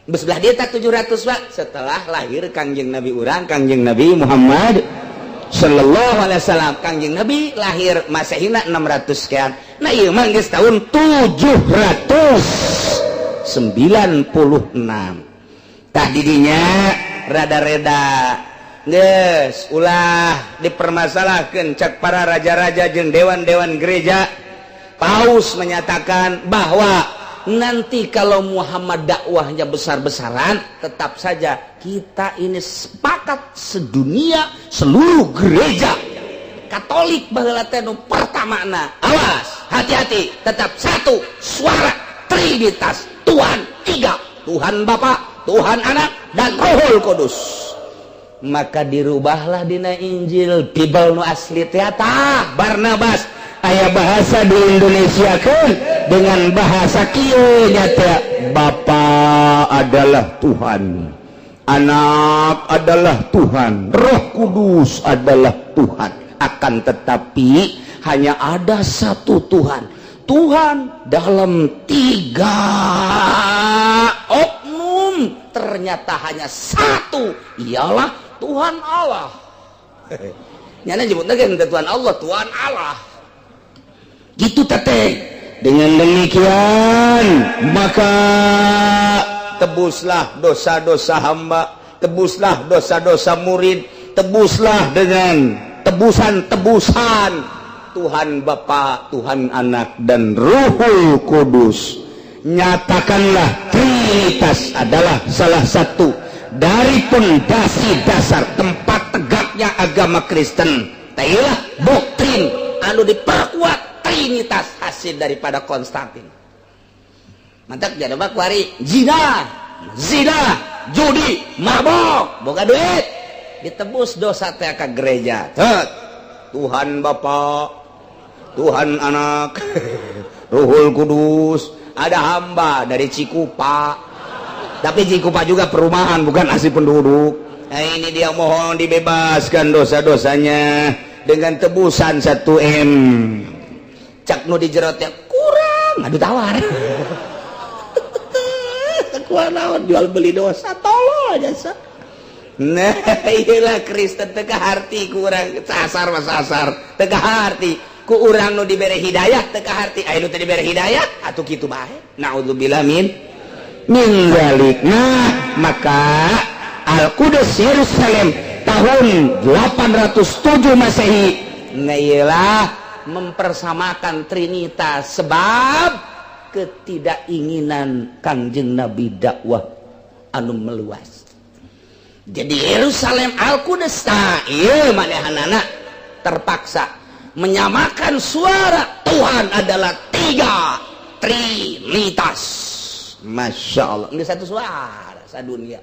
Sebelah dia tak 700, Pak, setelah lahir Kangjeng Nabi urang, Kangjeng Nabi Muhammad Sallallahu Alaihi Wasallam. Kangjeng Nabi lahir Masehina 600 sekian. Nah, iya mah geus tahun 796. Tah, didinya rada-reda geus ulah dipermasalahkan cek para raja-raja jeung dewan-dewan gereja. Paus menyatakan bahwa nanti kalau Muhammad dakwahnya besar-besaran, tetap saja kita ini sepakat sedunia, seluruh gereja Katolik baheula teh nu pertamana, awas, hati-hati, tetap satu suara, Trinitas, Tuhan tiga, Tuhan Bapa, Tuhan Anak, dan Rohul Kudus. Maka dirubahlah dina Injil, Bible nu asli teh. Tah, Barnabas aya bahasa di Indonesia kan dengan bahasa kieu nyata, Bapa adalah Tuhan, Anak adalah Tuhan, Roh Kudus adalah Tuhan, akan tetapi hanya ada satu Tuhan, Tuhan dalam tiga oknum ternyata hanya satu, ialah Tuhan Allah. Nyana nyebutna ge Tuhan Allah, Tuhan Allah gitu teteh. Dengan demikian maka tebuslah dosa-dosa hamba, tebuslah dosa-dosa murid, tebuslah dengan tebusan-tebusan Tuhan Bapa, Tuhan Anak, dan Ruhul Kudus. Nyatakanlah Trinitas adalah salah satu dari pondasi dasar tempat tegaknya agama Kristen. Tailah doktrin anu diperkuat Trinitas hasil daripada Konstantin. Mantap, jadi mah kuari zina, zina, judi, mabok, boga duit, ditebus dosa teh ka gereja. Tet. Tuhan Bapa, Tuhan Anak, Ruhul Kudus. Ada hamba dari Cikupa, tapi Cikupa juga perumahan, bukan asli penduduk. Nah, ini dia mohon dibebaskan dosa-dosanya dengan tebusan 1 M. Cak nu di jero teh kurang, aduh, tawar. Kuat naon, jual beli dosa, tolol jasa. Nah, iyalah, Kristen teu kaharti, kurang sasar mah sasar teu kaharti. Ku urang nu dibere hidayah teu kaharti, aya nu teu dibere hidayah atuh kitu bae. Naudzubillah min dzalik. Nah, maka Al-Quds Yerusalem tahun 807 Masehi nah mempersamakan Trinitas sebab ketidakinginan Kangjeng Nabi dakwah anu meluas. Jadi Yerusalem Al-Quds, nah, iya, manehanana terpaksa menyamakan suara Tuhan adalah tiga, Trinitas. Masya Allah, ini satu suara sadunia.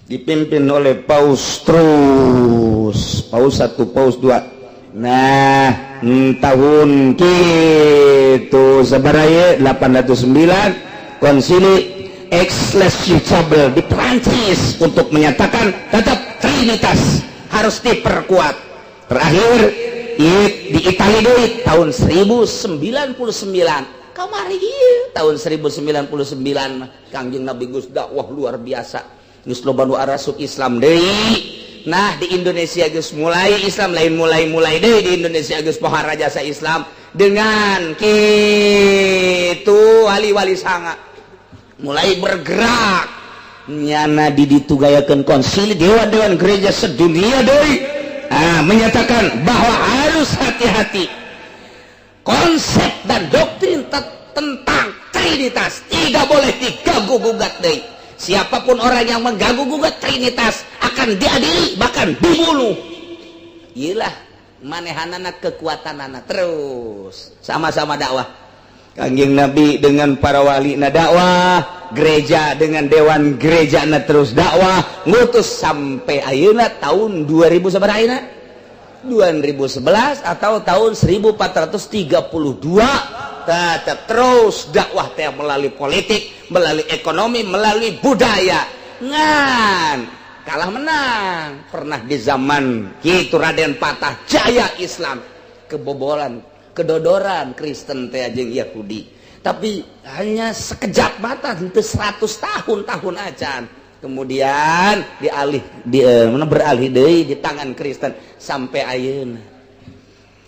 Dipimpin oleh Paus terus, Paus satu, Paus dua. Nah, tahun gitu sebenarnya 809 konsili Aix-les-Chapelle di Prancis untuk menyatakan tetap Trinitas harus diperkuat. Terakhir di Itali deui tahun 1099 kamari ieu. Tahun 1099 mah Kangjeng Nabi geus dakwah luar biasa, geus loba nu arasup Islam deui. Nah, di Indonesia geus mulai Islam, lain mulai-mulai deui, di Indonesia geus pohara jasa Islam dengan kitu wali-wali sanga mulai bergerak nyana di ditugayakeun konsili dewan-dewan gereja sedunia deui, ah, menyatakan bahwa harus hati-hati konsep dan doktrin tentang Trinitas tidak boleh diganggu gugat deui. Siapapun orang yang mengganggu gugat Trinitas akan diadili, bahkan dibunuh. Iyalah, manehanana kekuatan anak terus sama-sama dakwah. Kangjeng Nabi dengan para wali na dakwah, gereja dengan dewan gereja na terus dakwah, ngutus sampai ayeuna tahun 2000 sabaraha ayeuna, 2011 atau tahun 1432, tetap terus dakwah teh melalui politik, melalui ekonomi, melalui budaya. Ngan kalah menang pernah di zaman gitu Raden Patah jaya Islam, kebobolan, kedodoran Kristen teh jeung Yahudi, tapi hanya sekejap mata, itu 100 tahun tahun acan kemudian dialih di mana beralih deui di tangan Kristen sampai ayeuna,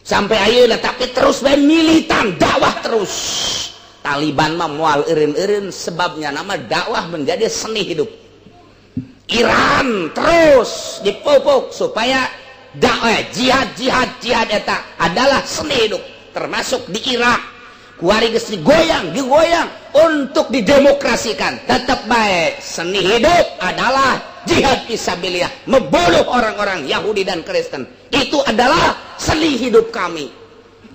sampai ayeuna. Tapi terus bae militan dakwah terus. Taliban mah moal eureun-eureun, sebabnya nama dakwah menjadi seni hidup. Iran terus dipupuk supaya dakwah jihad, jihad, jihad eta adalah seni hidup. Termasuk di Irak kuari geus digoyang digoyang untuk didemokrasikan, tetap baik seni hidup adalah jihad fisabilillah, membunuh orang-orang Yahudi dan Kristen itu adalah seni hidup kami.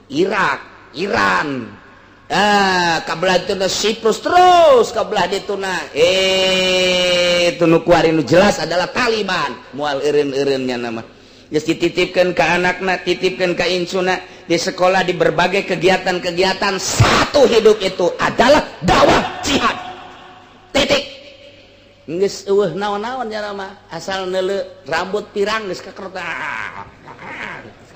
Irak, Iran, ah, kabelah itu Siprus, terus kabelah dituna itu nu kuari nu jelas adalah Taliban moal eureun-eureunnya. Nama geus dititipkeun ke anakna, titipkeun ke incuna di sekolah, di berbagai kegiatan-kegiatan, satu hidup itu adalah dakwah jihad, titik. Geus eueuh naon-naon nya mah, asal neuleu rambut pirang geus kakerta.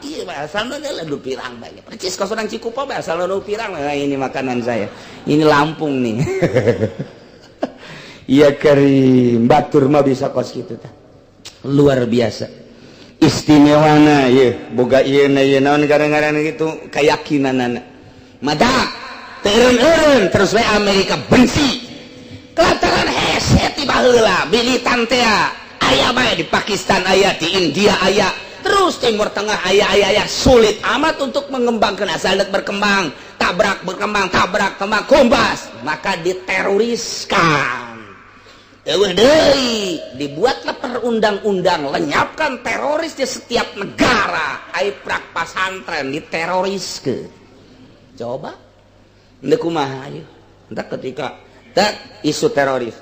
Iya, asal neuleu nu pirang bae, percis kos urang Cikupa bae, asal nu pirang. Nah, ini makanan saya, ini Lampung nih. Iya, kerim batur mah bisa kos gitu tah, luar biasa istimewana ye boga ieu na ieu naon gara-gara gitu keyakinan. Mada teu eureun-eureun terus we Amerika benci kelantaran hese ti baheula militan teh aya bae. Di Pakistan aya, di India aya, terus Timur Tengah aya, aya, aya. Sulit amat untuk mengembangkan, asal berkembang tabrak, berkembang tabrak, kembang kombas, maka diteroriskan. Eueuh deui, dibuatlah perundang-undang lenyapkan teroris di setiap negara. Ai prak pasantren diteroriskeun, coba ndek kumaha ayo. Entah ketika tak isu teroris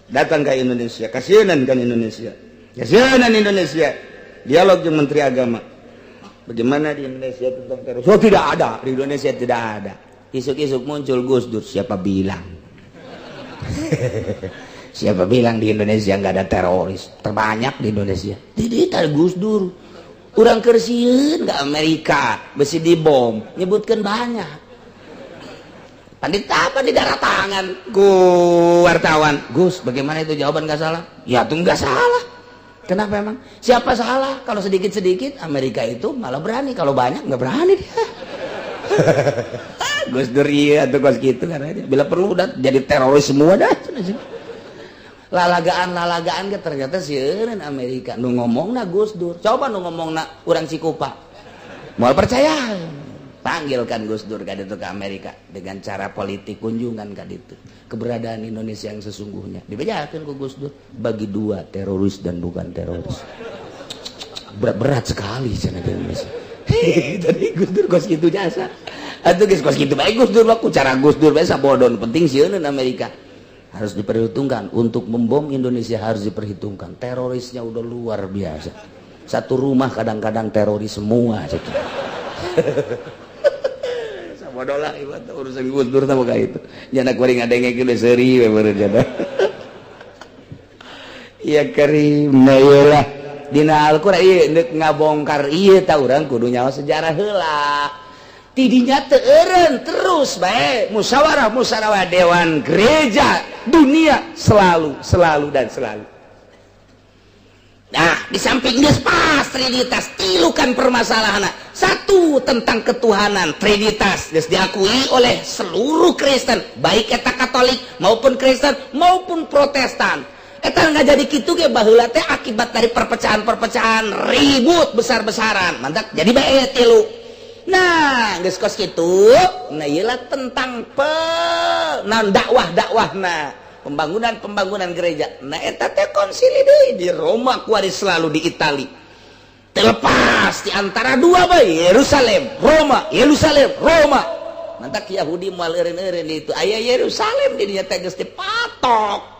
datang ke Indonesia, kasihanan kan Indonesia, kasihanan Indonesia. Dialog dengan Menteri Agama, bagaimana di Indonesia tentang teroris? Oh, tidak ada di Indonesia, tidak ada. Isuk-isuk muncul Gus Dur, siapa bilang, siapa bilang di Indonesia nggak ada teroris? Terbanyak di Indonesia. Tidak ada Gus Dur, urang keur sieun nggak Amerika besi dibom, nyebutkan banyak. Pandit apa di darah tangan ku wartawan. Gus, bagaimana itu jawaban nggak salah? Ya tuh nggak salah. Kenapa emang? Siapa salah? Kalau sedikit-sedikit Amerika itu malah berani, kalau banyak nggak berani dia. Gus Dur iya atau kos gitu kan aja. Bila perlu udah jadi teroris semua dah. Lalagaan lalagaan ke ternyata sieun Amerika. Nu ngomongna Gus Dur. Coba nu ngomongna urang Cikupa. Mau percaya? Panggilkan Gus Dur ka ditu ke Amerika dengan cara politik kunjungan ka ditu. Keberadaan Indonesia yang sesungguhnya dibejakeun ku Gus Dur bagi dua, teroris dan bukan teroris. Berat-berat sekali cenah di Indonesia. Tadi Gus Dur kos kitu jasa. Atuh geus kos kitu bae Gus Dur mah, ku cara Gus Dur bae sabodon, penting sieun Amerika. Harus diperhitungkan untuk membom Indonesia, harus diperhitungkan. Terorisnya udah luar biasa. Satu rumah kadang-kadang teroris semua gitu. Bodoh lah urusan Gus Dur sama kayak itu. Jana kuring ngadenge geus seuri we meureun jana. Ya karim, nah ieu lah dina Al-Qur'an ieu deuk ngabongkar ieu ta urang kudu nyaho sejarah heula. Tidinya teu eureun terus bae musyawarah musyawarah dewan gereja dunia selalu, selalu dan selalu. Nah, di samping geus pas trinitas, tilu kan permasalahan. Satu tentang ketuhanan, trinitas geus diakui oleh seluruh Kristen, baik eta Katolik maupun Kristen maupun Protestan. Eta nggak jadi kitu ge baheula teh akibat dari perpecahan-perpecahan ribut besar-besaran. Mantap, jadi bae tilu. Nah, geus kos kitu, nah ieu tentang pe nah dakwah-dakwahna, pembangunan-pembangunan gereja. Nah, eta teh konsili deui di Roma kuari, selalu di Itali. Terlepas di antara dua bae, Yerusalem, Roma, Yerusalem, Roma. Mantak Yahudi moal eureun-eureun itu aya Yerusalem di dinya teh geus dipatok.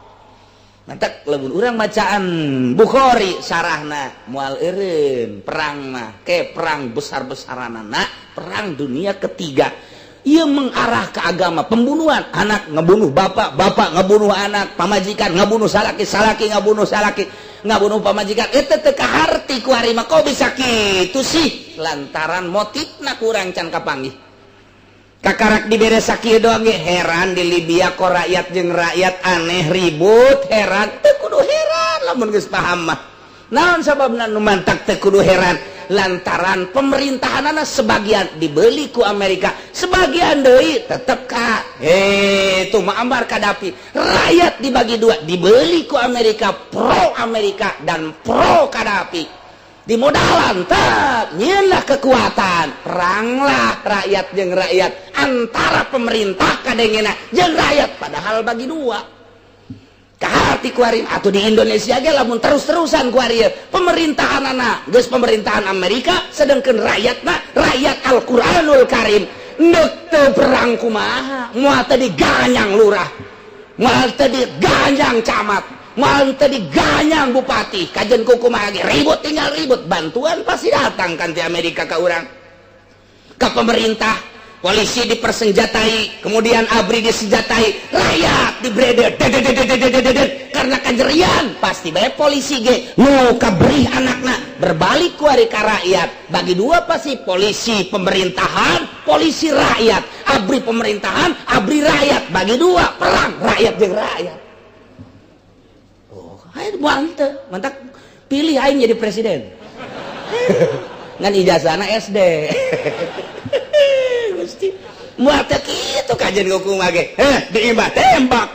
Mantak lamun urang bacaan Bukhari sarahna moal eureun perang mah ke perang besar-besaranana, perang dunia ketiga. Ia mengarah ke agama, pembunuhan, anak ngebunuh bapak, bapak ngebunuh anak, pamajikan ngebunuh salaki, salaki ngebunuh salaki, ngebunuh pamajikan. Itu teu kaharti ku ari mah, kok bisa kitu sih? Lantaran motifna kurang can kapanggih. Kakarak dibere sakieu doang ge heran di Libya kok rakyat jeung rakyat aneh ribut, heran. Teu kudu heran lamun geus paham mah. Naon sababna nu mantak teu kudu heran? Lantaran pemerintahanana sebagian dibeli ku Amerika, sebagian deui tetep ka itu Muammar Gaddafi. Rakyat dibagi dua, dibeli ku Amerika, pro Amerika dan pro Gaddafi, dimodalan tak nyieunlah kekuatan, peranglah rakyat jeung rakyat antara pemerintah kadengena jeung rakyat, padahal bagi dua. Kaharti kuari atau di Indonesia ge lamun terus-terusan kuari pemerintahan anak geus pemerintahan Amerika, sedangkan rakyatna rakyat Al-Qur'anul Karim, neuk teu perang kumaha? Moal teu diganyang lurah, moal teu diganyang camat, moal teu diganyang bupati, kajen ku kumaha ge ribut, tinggal ribut. Bantuan pasti datang kan di Amerika ke urang, ke pemerintah. Polisi dipersenjatai, kemudian ABRI disenjatai, rakyat dibreder, karena kajerian pasti bae polisi ge nu kaberi anakna berbalik ku ari ka rakyat. Bagi dua pasti, polisi pemerintahan, polisi rakyat, ABRI pemerintahan, ABRI rakyat, bagi dua, perang rakyat jeung rakyat. Oh, ayo buang teu mantak pilih aing jadi presiden ngan ijazahna SD. Gusti, moal teh kitu kajian kumaha ge? Heh, diimbah tembak,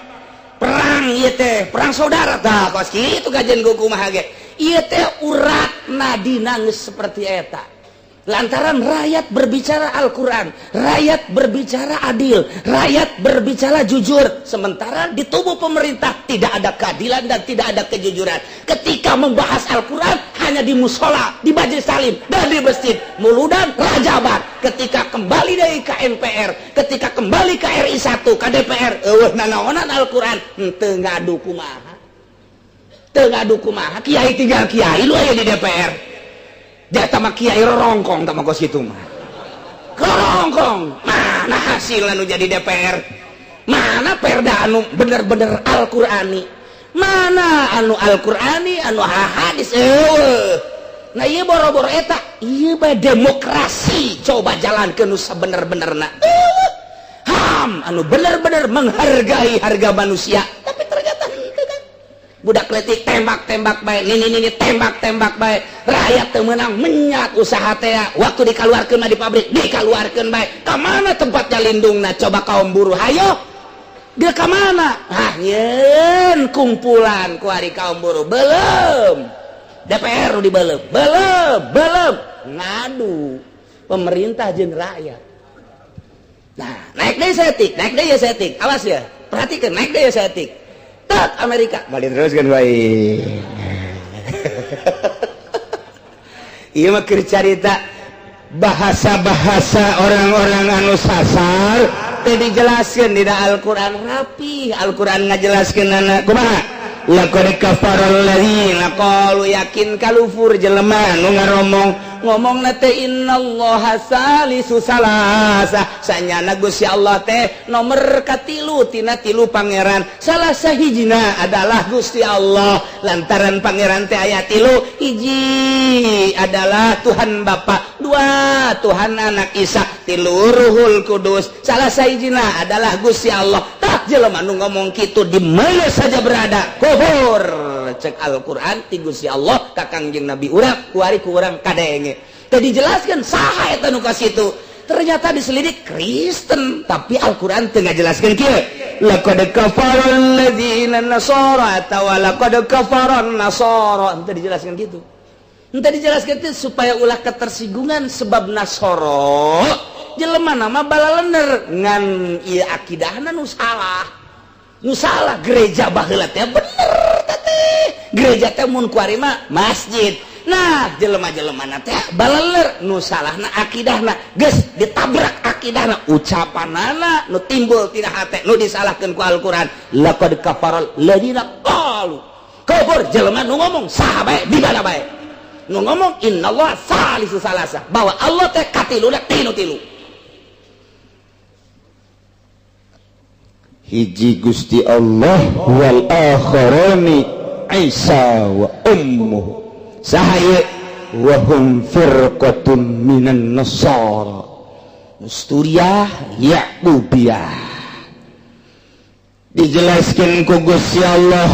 perang ieu teh, perang saudara tah kos kitu kajian kumaha ge. Ieu teh uratna dina geus seperti eta lantaran rakyat berbicara Al-Quran, rakyat berbicara adil, rakyat berbicara jujur, sementara di tubuh pemerintah tidak ada keadilan dan tidak ada kejujuran. Ketika membahas Al-Quran hanya di musola, di majelis taklim, dan di masjid, muludan, rajaban. Ketika kembali dari ke MPR, ketika kembali ke RI 1, ke DPR, eueuh nanaonan Al-Quran, henteu ngadu kumaha. Teu ngadu kumaha, kiai tinggal kiai lu aya di DPR. Jata mah kiai rorongkong tah mah kos kitu mah. Rorongkong. Mana hasil anu jadi DPR? Mana perda anu bener-bener Al-Qur'ani? Mana anu Al-Qur'ani, anu hadis? Eueuh. Nah, ieu boro-boro eta, ieu bae demokrasi coba jalankeun nu sabener-benerna. Eueuh. HAM anu bener-bener menghargai harga manusia, tapi ternyata henteu kan. Budak leutik tembak-tembak bae, nini-nini tembak-tembak bae. Rakyat teu meunang menyat usaha teh. Waktu dikaluarkeun di pabrik, dikaluarkeun bae. Ka mana tempatnya lindungna? Coba kaum buruh, hayo. Dia ka mana? Ah, nyeun kumpulan ku ari kaum buruh. Belum. DPR dibelem. Belum, belum. Ngadu pemerintah jeung rakyat. Nah, naik deui saeutik, naik deui ya saeutik. Awas ya. Perhatikan, naik deui ya saeutik. Tak Amerika balik terus kan baik. Iya mah keur carita bahasa-bahasa orang-orang anu sasar teh dijelaskeun dina Al-Qur'an rapi. Al-Qur'an ngajelaskeun anak kumaha? Laqad kafara alladzina qalu, yakin kalufur jelema nu ngaromong ngomongna teh innallaha salisu salasa, sanyana Gusti Allah teh nomor katilu tina tilu pangeran, salah sahijina adalah Gusti Allah. Lantaran pangeran teh aya tilu, hiji adalah Tuhan Bapa, dua Tuhan Anak Isa, tilu Ruhul Kudus, salah sahijina adalah Gusti Allah. Tak jelema nu ngomong kitu di mana saja berada kufur, cek Al-Qur'an ti Gusti Allah ka Kangjeng Nabi urang kuari ku urang kadenge. Tadi dijelaskan saha eta nu kasitu, ternyata diselidik Kristen, tapi Al-Qur'an teu ngajelaskeun kieu, laqad kafara alladzina nasara atawa laqad kafara nasara, henteu dijelaskan gitu. Henteu dijelaskan itu supaya ulah ketersinggungan, sebab Nasoro jelema nama balalener ngan ieu akidahna nu salah, nu salah. Gereja baheula teh bener teh, gereja teh mun kuari mah masjid. Nah, jelema-jelema teh baleler, nu salahna akidahna, geus ditabrak akidahna, ucapanana nu timbul tina hate nu disalahkeun ku Al-Qur'an, laqad kafaral ladzina qalu, kufur jelema nu ngomong saha bae di mana bae nu ngomong innallaha salisu salasa, bahwa Allah teh katiluna tinu tilu. Hiji Gusti Allah wal akharani Isa wa ummuhu sahaya wa hum firqatun minan nasara Nusturiyah Yaqubiyah. Dijelaskan ku Gusti Allah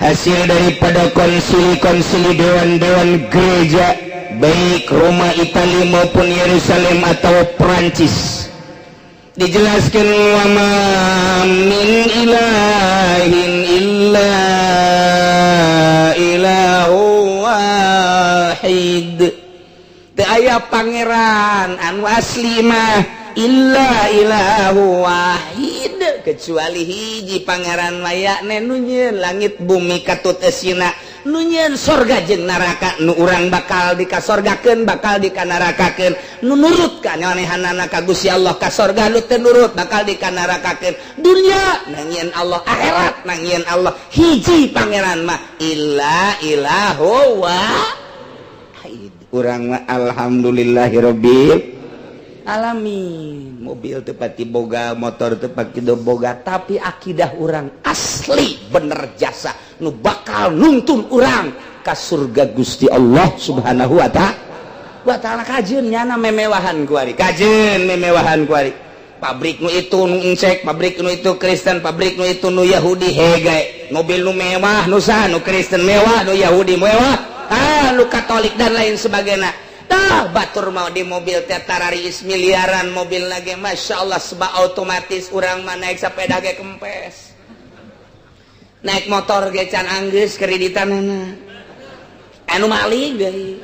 hasil daripada konsili-konsili dewan-dewan gereja baik Roma, Itali maupun Yerusalem atau Perancis. Dijelaskan wa ma min ilahin illa ilahu wahid, teu aya pangeran anu asli mah illa ilahu wahid, kecuali hiji pangeran layakne nu nyieun langit bumi katut esina, nu nyieun sorga jeung neraka, nu urang bakal dikasorgakeun bakal dikanarakakeun, nu nurut ka nyanehanana ka Gusti Allah ka sorga, nu teu nurut bakal dikanarakakeun. Dunya nangieun Allah, akhirat nangieun Allah, hiji pangeran mah illa ilahu wahid. Urang mah alhamdulillahirabbil alamin, mobil teu pati boga, motor teu pati boga, tapi akidah urang asli bener jasa nu bakal nuntun urang ka surga Gusti Allah Subhanahu wa ta'ala. Kajeun nyana memewahan kuari, kajeun memewahan kuari, pabrik nu itu nu encek, pabrik nu itu Kristen, pabrik nu itu nu Yahudi, hege mobil nu mewah nu saha, nu Kristen mewah, nu Yahudi mewah, ah nu Katolik dan lain sebagainya. Tah batur mau di mobil teh tararis miliaran mobil lagi, masya Allah, sebab otomatis. Urang mah naik sepeda ge kempes, naik motor ge can anggeus kreditanana, anu maling deui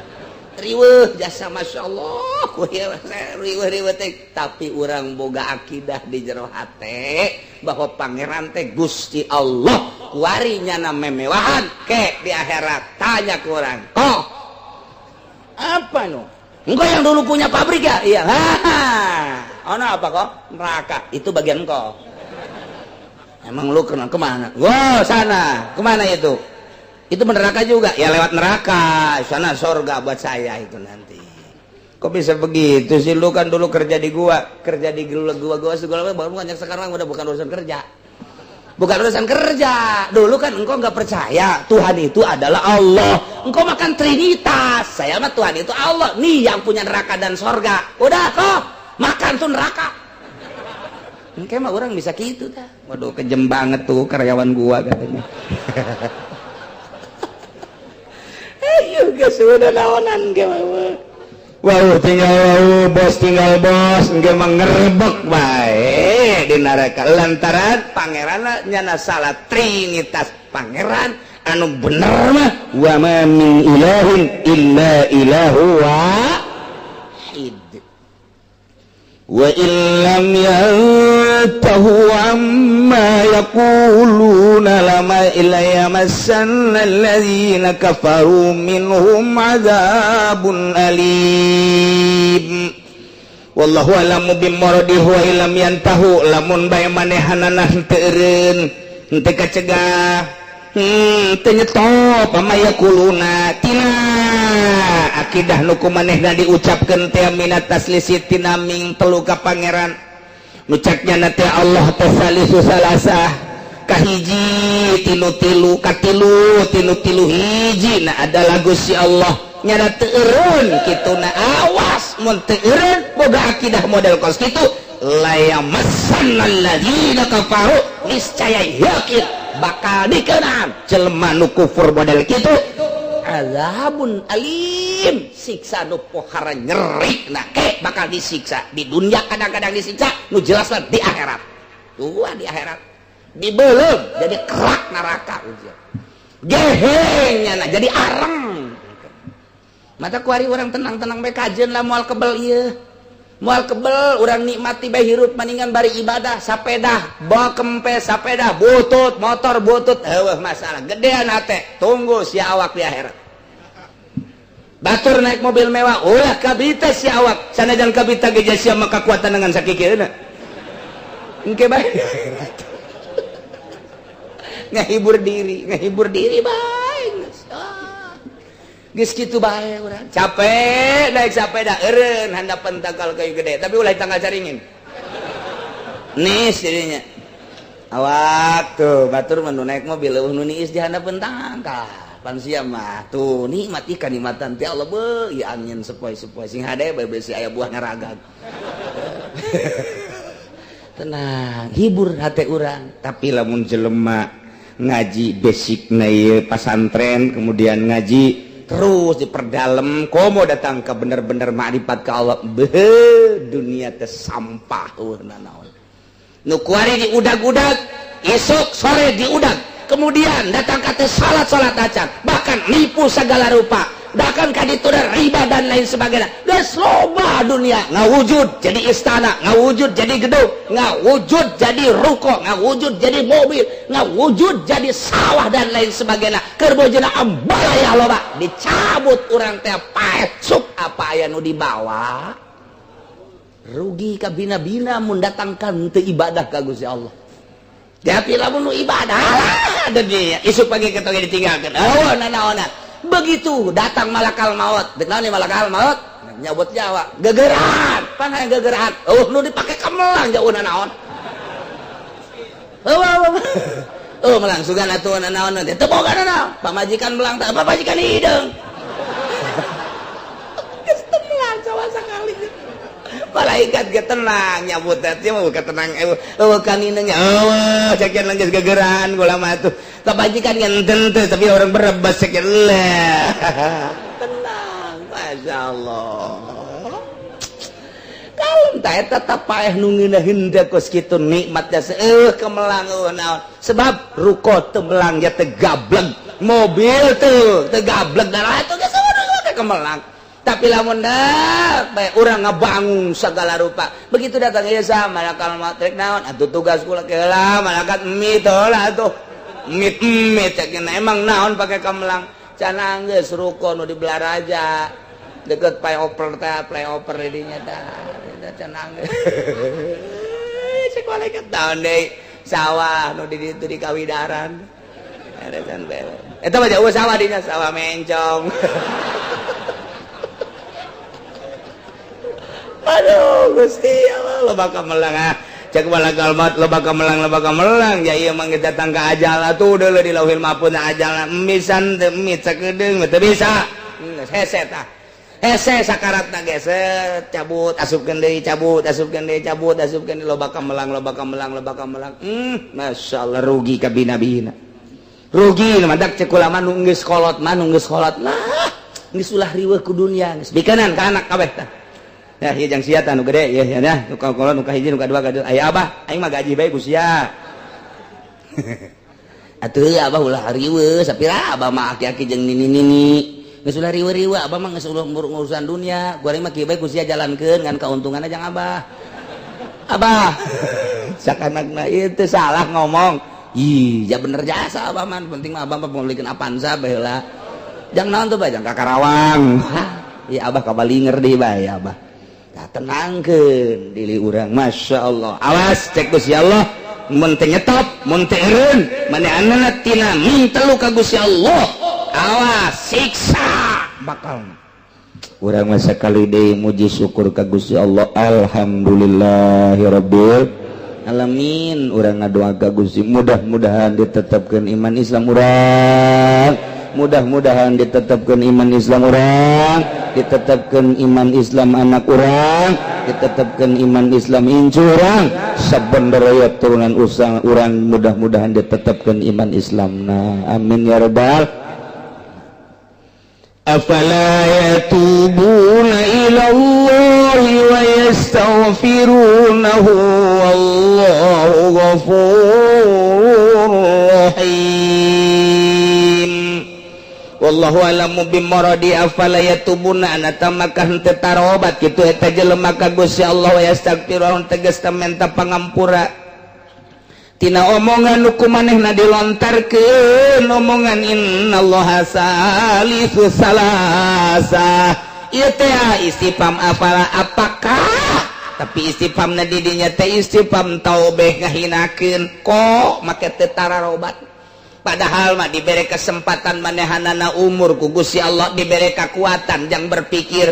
riweuh jasa, masya Allah, riweuh riweuh teh. Tapi urang boga akidah di jero hate bahwa pangeran teh Gusti Allah. Kuari nyana memewahan ke di akhirat tanya ku urang, kok apa no? Engkau yang dulu punya pabrik ya? Iya. Oh, no, apa kok? Neraka. Itu bagian engkau. Emang lu kena kemana? Wow, sana. Kemana itu? Itu neraka juga. Ya lewat neraka. Sana sorga buat saya itu nanti. Kok bisa begitu sih? Lu kan dulu kerja di gua, kerja di gua, gua, gua segala macam. Bukan sekarang udah bukan urusan kerja. Bukan urusan kerja. Dulu kan engkau nggak percaya Tuhan itu adalah Allah. Engkau makan Trinitas. Saya mah Tuhan itu Allah. Nih yang punya neraka dan sorga. Udah kok makan tuh neraka. Engke mah orang bisa gitu tah. Waduh, kejem banget tuh karyawan gua katanya. Ayo geus udah naonan ge mah. Wow, tinggal wow, bos tinggal bos, engke mah ngerebek bae di neraka lantaran pangeran nyana salah trinitas. Pangeran anu bener mah wa ma min ilahin illa ilahu wahid. Wa illam yantahu amma yaquluna lama illa yamassanna alladzina kafaru minhum adzabun alim. Wallahu a'lamu bimuradihi. Wa illam yantahu, lamun bae manehanana henteu eureun, henteu kacegah, teu nyetop, amma yaquluna, tina akidah nu ku manehna diucapkeun teh, minat taslisi, tina ming telu ka pangeran, nu cek nyana teh Allah teh salisu salasah, kahiji tinu tilu, katilu tinu tilu hiji, nah adalah Gusti Allah, nyana teu eureun kitu na. Awas mun teu eureun boga akidah model kos kitu, layamassanna alladzina kafaru, niscaya yakin bakal dikenal jelema nu kufur model kitu, azabun alim, siksa nu pohara nyeri. Nah, ke bakal disiksa di dunia, kadang-kadang disiksa nu jelas lah di akhirat tuh, di akhirat dibelum jadi kerak neraka gehengnya, nah jadi areng mata kuari. Orang tenang-tenang bae kajen lah, moal kebel ieu, moal kebel. Urang nikmati bae hirup, maningan bari ibadah. Sapeda bawa kempes, sapeda butut, motor butut, heueuh masalah gedean hate, tunggu si awak di akhirat. Batur naik mobil mewah, ulah kabita si awak, sanajan kabita ge sia maka kekuatan dengan sakikieuna. Engke bae ngahibur diri, ngahibur diri bae. Geus kitu bae urang. Capek naik sepeda, eureun handapan tangkal kayu gede, tapi ulah tangkal caringin. Nis jadinya. Awak tuh batur mah nu naik mobil eueuh nu niis di handapeun tangkal. Pan sia mah tuh nikmat ikan nikmatan ti Allah beuh, ieu angin sepoi-sepoi sing hade bae besi aya buah ngaragag. Tenang, hibur hati urang. Tapi lamun jelema ngaji basic na ieu pasantren, kemudian ngaji terus diperdalam, komo datang ke bener-bener makrifat ke Allah, beuh, dunia teh sampah, eueuh nanaon. Nu kuari diudag-udag, esok sore diudag, kemudian datang ke teh salat-salat acan, bahkan nipu segala rupa, bahkan kaditu riba dan lain sebagainya. Geus loba dunia ngawujud jadi istana, ngawujud jadi gedung, ngawujud jadi ruko, ngawujud jadi mobil, ngawujud jadi sawah dan lain sebagainya. Keur bojona ambalaya loba, dicabut urang teh paet sup, apa aya nu dibawa? Rugi kabina-bina mun datangkan teu ibadah ka Gusti Allah. Tapi lamun nu ibadah dunia isuk pagi ketong ditinggalkeun, oh nanaonan. Begitu datang malakal maut, dek naon malakal maut nyabut nyawa, gegeran pan hayang gegeran, oh nu dipake kemelang jauh naon. Oh, oh, oh, melang sugan atuh naon teh, teu boga naon, pamajikan melang teh, pamajikan hideung geus teu melang sama sakali. Malaikat ge tenang nyabut teh mah tenang, eueuh kaninanya, eueuh cakian geus gegeran kula mah atuh, kebajikan ngenten teh, tapi orang berebas sekian lah tenang. Masya Allah, kalem tah eta tetap paeh nu ngeunaheun teh kos kitu nikmatnya seueuh kemelang eueuh naon, sebab ruko teu melang ya teu gableg, mobil teu teu gableg, darah atuh geus kemelang. Tapi lamun dah bae urang ngabangun segala rupa, begitu datang ieu sama malakal maut, rek naon atuh tugas kula? Keula malaikat, mit lah atuh, mit mit cek, emang naon pakai kemelang cana. Geus ruko nu di Belaraja deket flyover teh, flyover dinya tah cenah geus cek malaikat, naon deui? Sawah nu di ditu di Kawidaran eta mah jauh, sawah dinya sawah mencong. Aduh Gusti Allah, loba kamelang ah. Cek malakal maut, loba kamelang, loba kamelang ya. Ieu mah datang ke ajal atuh deuleu di Lauhil Mahfuz, ajal misan teu mit sakedeung teu bisa. Geus hese tah. Hese sakaratna ge set cabut asupkeun deui, cabut asupkeun deui, cabut asupkeun deui, loba kamelang, loba kamelang, loba kamelang. Masyaallah rugi kabina-bina. Rugi madak cek ulama nu geus kolot mah, nu geus kolot lah geus ulah riweuh ku dunya, geus bikenan ka anak kabeh tah. Ya ieu jang sia tah nu gede ya ya nu ka kolot, nu ka hiji, nu ka dua, ka aya abah aing mah gaji bae ku sia. Atuh abah ulah riweuh sapira abah mah aki-aki jeung nini-nini geus ulah riweuh-riweuh, abah mah geus ulah urusan dunia, goreng mah kieu bae ku sia jalankeun ngan kauntunganna jang abah. Abah sakanakna ieu teh salah ngomong. Ih, ya bener jasa abah mah, penting mah abah mah pemilikeun Avanza bae heula. Jang naon tuh bae jang ka Karawang. Iya abah kabalinger deui bae abah. Tah tenangkeun diri urang, masyaallah. Awas cek Gusti Allah, mun teu nyetop, mun teu eureun, manehanna tina mintelu ka Gusti Allah. Awas siksa bakal. Urang mah sakali deui muji syukur ka Gusti Allah, alhamdulillahirabbil alamin. Urang ngadoa ka Gusti mudah-mudahan ditetapkeun iman Islam urang, mudah-mudahan ditetapkeun iman Islam urang, ditetapkeun iman Islam anak urang, ditetapkeun iman Islam incu urang, saben baraya turunan usang urang mudah-mudahan ditetapkeun iman Islamna, amin ya rabbal. Afala yatubuna ila Allahi wa yastaghfirunahu wallahu ghafurur rahim. Wallahu alamu bimaradi. Afala yatubuna anata maka henteu tarobat kitu eta jelema ka Gusti Allah, wa yastaghfirun tegas menta pangampura tina omongan nu ku manehna dilontarkeun, omongan innallaha salisu salasa. Ieu teh istifham afala apakah, tapi istifhamna di dinya teh istifham taubikh, ngahinakeun, kok make teu tararobat padahal mah dibere kesempatan manehanana umur ku Gusti Allah, dibere kekuatan jang berpikir,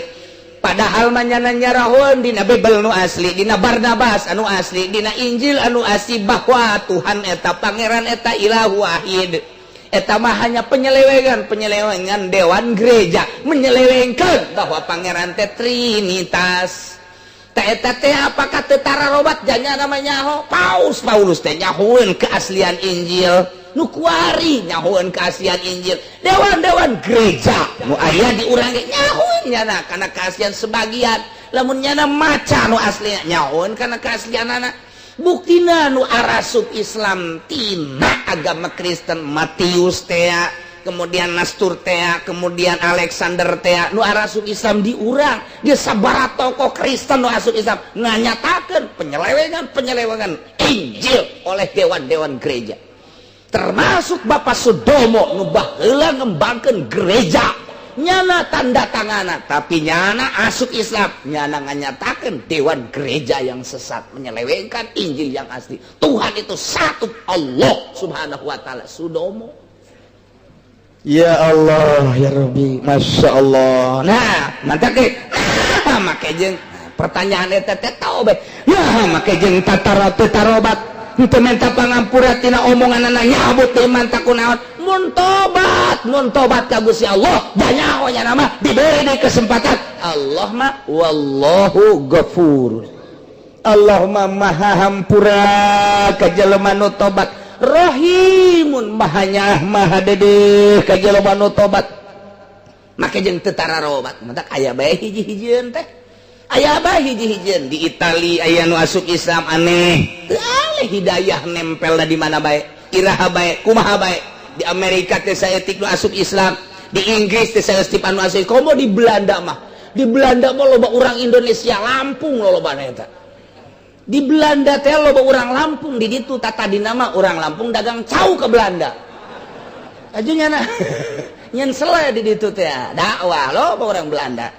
padahal mah nyana nyarahoeun dina Bible nu asli, dina Barnabas anu asli, dina Injil anu asli bahwa Tuhan eta, Pangeran eta ilahu wahid. Eta mah hanya penyelewengan, penyelewengan dewan gereja menyelewengkan bahwa Pangeran teh Trinitas. Teh eta teh apakah teu tararobat janya namanya nyaho Paus Paulus teh nyahoeun keaslian Injil nu kuari, nyahoeun keaslian Injil, dewan-dewan gereja nu aya di urang ge nyahoeun nyana kana keaslian sebagian. Lamun nyana maca nu asli nyahoeun kana keaslianana. Buktina nu arasup Islam tina agama Kristen, Matius tea, kemudian Nastur tea, kemudian Alexander tea, nu arasup Islam di urang dia sabaraha tokoh Kristen nu asup Islam nganyatakeun penyelewengan penyelewengan Injil oleh dewan-dewan gereja, termasuk Bapak Sudomo nu baheula ngembangkeun gereja, nyana tanda tanganan tapi nyana asup Islam, nyana nganyatakeun dewan gereja yang sesat menyelewengkan Injil yang asli, Tuhan itu satu, Allah Subhanahu wa taala. Sudomo. Ya Allah ya Rabbi, Masya Allah. Nah, mantap ke nah, make jeung pertanyaan eta teh tahu be nah, make jeung tatara teu tarobat, henteu minta pangampura tina omonganana, nyabut iman tak kunaon. Mun tobat, mun tobat ka Gusti Allah, banyak nya nama diberi di kesempatan Allah mah wallahu ghafur. Allah mah maha hampura ka jelema nu tobat, rahimun maha nyaah maha dedeh ka jelema nu tobat. Make jeung teu tararobat, matak aya bae hiji-hijieun teh, aya bae hiji-hijieun di Itali aya nu asup Islam. Aneh teu aleh hidayah nempel di mana bae, iraha bae, kumaha bae. Di Amerika teh saeutik nu asup Islam, di Inggris teh saeutik anu asup, komo di Belanda mah. Di Belanda mah loba urang Indonesia, Lampung loba eta. Di Belanda teh loba urang Lampung di ditu. Tata di nama urang Lampung dagang cau ke Belanda aja, nyana nyen sele di ditu teh dakwah loba orang Belanda,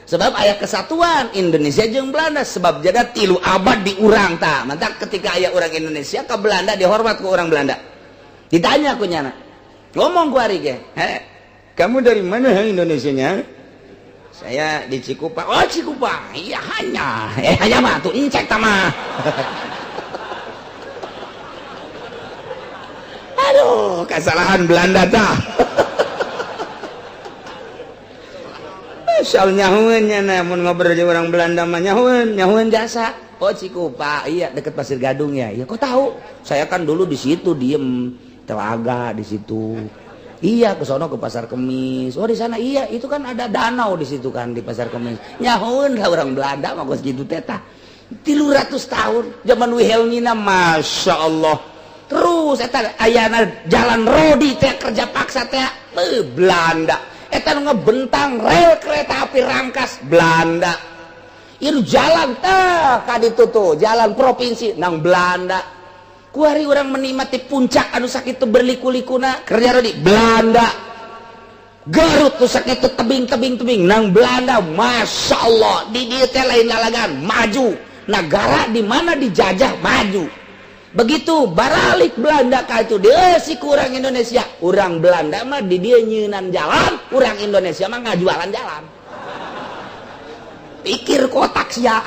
sebab aya kesatuan Indonesia jeung Belanda, sebab jada 3 abad di urang ta. Mantap ketika aya orang Indonesia ke Belanda dihormat ke orang Belanda, ditanya ku nyana, ngomong ku ari ge, "He, kamu dari mana Indonesianya?" "Saya di Cikupa." "Oh, Cikupa." "Iya, hanya hanya mah tuh incek tama." Aduh, kesalahan Belanda tah. Soal nyahueun nya mun ngobrol jeung orang Belanda mah nyahueun, nyahueun jasa. Oh, Cikupa, iya, deket Pasir Gadung ya. Ya, kok tahu? Saya kan dulu di situ diem telaga di situ. Iya, ke sono ke Pasar Kemis. Oh, di sana, iya, itu kan ada danau di situ kan di Pasar Kemis. Nyahueun lah orang Belanda mah kos kitu teh tah. 300 tahun zaman Wilhelmina, masya Allah. Terus eta ayana jalan rodi teh kerja paksa teh Belanda. Eta nu ngebentang rel kereta api Rangkas, Belanda. Itu jalan teh ka ditu tuh, jalan provinsi nang Belanda. Kuari orang menikmati puncak anu sakitu berliku-likuna kerja rodi Belanda. Garut tuh sakitu tebing-tebing tebing nang Belanda. Masya Allah, di dieu teh lain lalagan maju negara di mana dijajah maju. Begitu baralik Belanda ka itu dia si kurang Indonesia, orang Belanda mah di dia nyieunan jalan, orang Indonesia mah ngajualan jalan. Pikir kotak sia.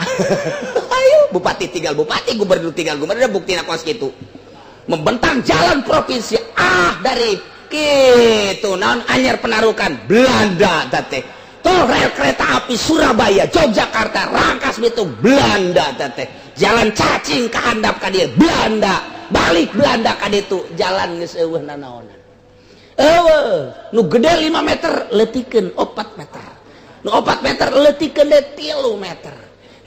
Ayo, bupati tinggal bupati, gubernur tinggal gubernur, bukti kos gitu membentang jalan provinsi, ah, dari gitu naon Anyer Penarukan Belanda teh. Tol rel kereta api Surabaya Yogyakarta Rangkas itu Belanda teh. Jalan cacing kehandap ka dia Belanda, balik Belanda ka ditu jalan geus eueuh nanaonan. Eueuh nu gede 5 meter leutikeun 4 meter, nu 4 meter leutikeun deui 3 meter,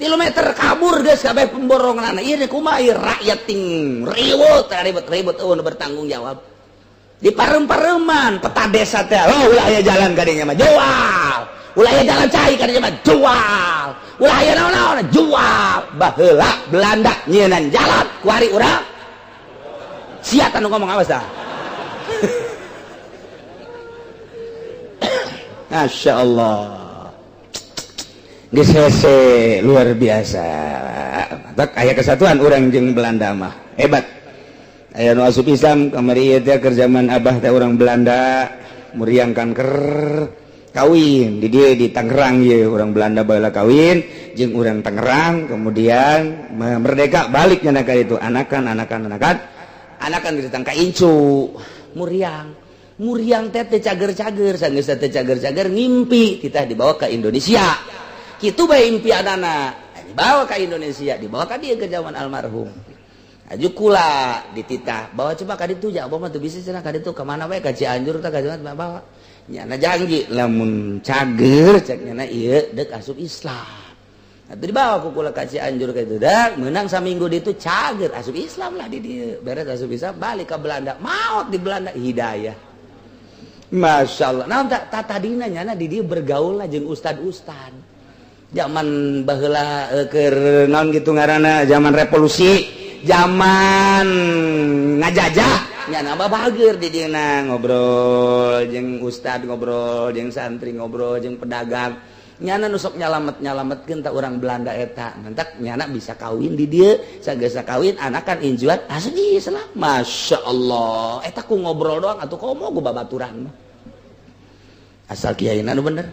3 meter kabur geus kabeh pemborongan. Ieu kumaha ieu rakyat ting ribut ribut-ribut, eueuh nu bertanggung jawab. Di parem-pareman peta desa teh, oh, ulah aya jalan kadinya mah jual, ulah aya jalan cai kadinya mah jual, ulah aya naon-naon jual. Baheula Belanda nyieunan jalan, kuari urang sia tanu ngomong, awas dah. Masya Allah. Geus hese luar biasa. Matak aya kesatuan urang jeung Belanda mah. Hebat. Aya nu asup Islam kamari ieu teh keur zaman abah teh orang Belanda muriang kanker kawin di dieu di Tangerang ieu. Orang Belanda baheula kawin jeung urang Tangerang, kemudian merdeka balik nya ka itu anakan anakan anakan anakan di ka incu muriang muriang teh teh cager-cager. Sanggeus teh cager-cager, ngimpi kita dibawa ke Indonesia. Kitu bae impianana, dibawa ke Indonesia, dibawa ka dieu ke zaman almarhum. Aju kula dititah bawa, coba ka ditu ja, abah mah teu bisa cenah ka ditu, ka mana wae, ka Cianjur tah, ka mana bawa. Nyana janji lamun cager, cek nyana ieu deuk asup Islam. Atuh dibawa ku kula ka Cianjur ka itu dah menang saminggu di itu cager, asup Islam lah di dieu. Beres asup Islam, balik ke Belanda, maot di Belanda, hidayah. Masya Allah. Nah, tak tadina nyana di dieu bergaul lah jeung ustad-ustad zaman baheula keur naon gitu ngaranna, zaman revolusi, zaman ngajajah. Nyana mah bager di dieu ngobrol jeung ustad, ngobrol jeung santri, ngobrol jeung pedagang. Nyana nusok nyalamet nyalametkeun tak orang Belanda eta. Mantak nyana bisa kawin di dieu, sagesa kawin anakan injuan asup Islam. Masya Allah, eta ku ngobrol doang atuh, komo ku babaturan mah. Asal kiai nu bener,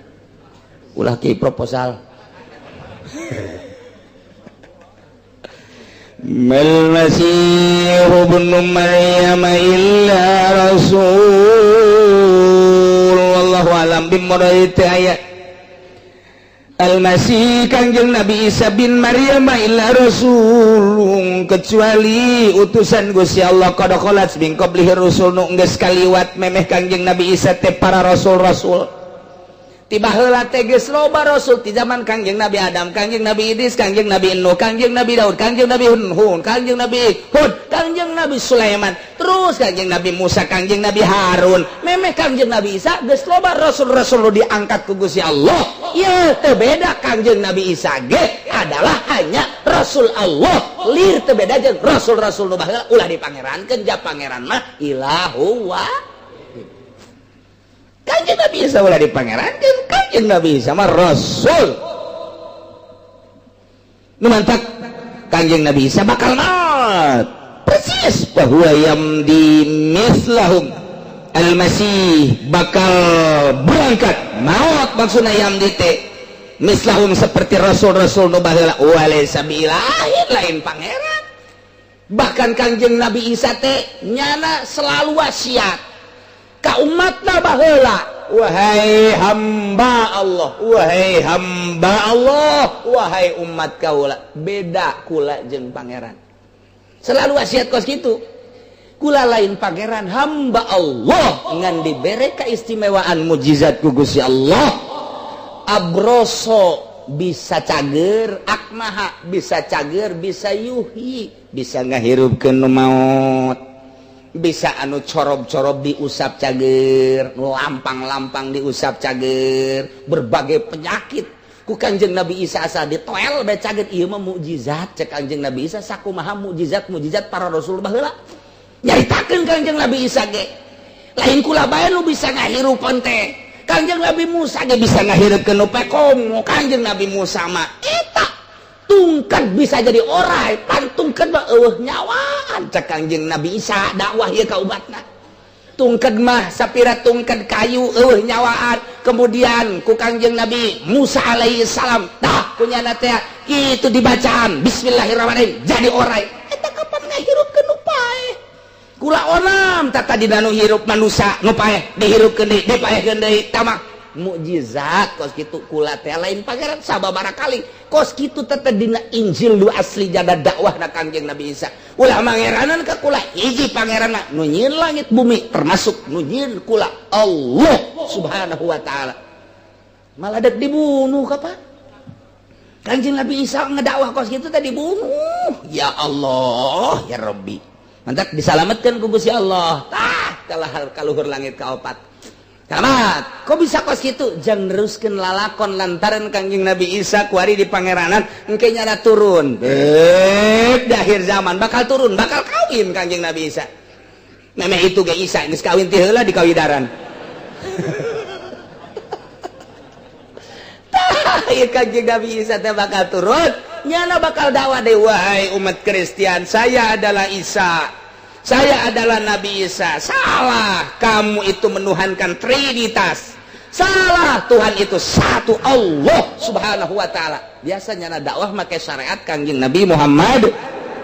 ulah kiai proposal. Mal Masih ibnu Maryam illa rasul wallahu alam bimuradi. Ayat Al-Masih Kangjeng Nabi Isa bin Maryam illa rasul, kecuali utusan Gusti Allah. Qad khalat min qablihi rusul, nu geus kaliwat memeh Kangjeng Nabi Isa teh para rasul-rasul. Tiba heula teh geus loba rasul di zaman Kangjeng Nabi Adam, Kangjeng Nabi Idris, Kangjeng Nabi Nuh, Kangjeng Nabi Daud, Kangjeng Nabi Hud, Kangjeng Nabi Hud, Kangjeng Nabi Sulaiman, terus Kangjeng Nabi Musa, Kangjeng Nabi Harun. Memeh Kangjeng Nabi Isa geus loba rasul-rasul diangkat ku Gusti Allah. Ya teu beda, Kangjeng Nabi Isa ge adalah hanya rasul Allah. Lir teu beda jeung rasul-rasul nu baheula, ulah dipangerankeun, ja pangeran mah ilahu wa Kanjeng Nabi Isa ulah dipangerankeun, Kanjeng Nabi Isa mah rasul. Nu mantak Kanjeng Nabi Isa bakal maut. Persis bahwa yamdi mislahum, Al-Masih bakal berangkat maut, maksudna yamdi teh mislahum seperti rasul-rasul nu baheula, walaysa biilahin, lain pangeran. Bahkan Kanjeng Nabi Isa teh nyana selalu wasiat. Ka umatna baheula, "Wahai hamba Allah, wahai hamba Allah, wahai umat kaula, beda kula jeung pangeran." Selalu wasiat kos kitu. Kula lain pangeran, hamba Allah, ngan dibere keistimewaan mujizat ku Gusti Allah. Abroso bisa cager, akmaha bisa cager, bisa yuhyi, bisa ngahirupkeun nu maot, bisa anu corob-corob diusap cager, nu lampang-lampang diusap cager, berbagai penyakit ku Kanjeng Nabi Isa asa ditoel bae cager. Ieu mah mukjizat, cek Kanjeng Nabi Isa. Sakumaha mukjizat-mukjizat para rasul baheula nyaritakeun Kanjeng Nabi Isa ge, lain kula bae nu bisa ngahirupan teh. Kanjeng Nabi Musa ge bisa ngahirupkeun nu pekom. Kanjeng Nabi Musa mah eta tungkat bisa jadi orai, pantungkeun mah eueuh nyawaan. Cek Kanjeng Nabi Isa dakwah ieu ka umatna, tungkat mah sapira tungkat kayu eueuh nyawaan. Kemudian ku Kanjeng Nabi Musa alaihi salam tah kunyana teh kitu dibacaan bismillahirrahmanirrahim jadi orai. Eta kapan ngahirupkeun nu paeh? Kula onam tah tadi nu hirup manusia nu paeh dihirupkeun deui, dipaehkeun deui, tamak mukjizat kos kitu. Kula teh lain pangeran, sababaraha kali kos kitu teh dina Injil nu asli jada dakwah na Kangjeng Nabi Isa. Ulah mangeranan ka kula, hiji pangeran nu nyieun langit bumi, termasuk nu nyieun kula, Allah Subhanahu wa taala. Malah dek dibunuh. Kapan Kangjeng Nabi Isa ngedakwah kos kitu teh dibunuh? Ya Allah ya Rabbi, mantap disalamatkan ku Gusti Allah tah kalah kaluhur langit kaopat. Selamat. Kok bisa kos gitu? Jangan neruskeun lalakon lantaran Kangjeng Nabi Isa kuari di pangeranan engke nyana turun. Bek di akhir zaman bakal turun, bakal kawin Kangjeng Nabi Isa. Memeh itu ge Isa geus kawin ti heula di kawidaran. Tah, ieu Kangjeng Nabi Isa teh bakal turun, nyana bakal dakwah deui, "Wahai umat Kristen, saya adalah Isa. Saya adalah Nabi Isa. Salah, kamu itu menuhankan Trinitas. Salah, Tuhan itu satu, Allah Subhanahu wa taala." Biasanya na dakwah make syariat Kangjeng Nabi Muhammad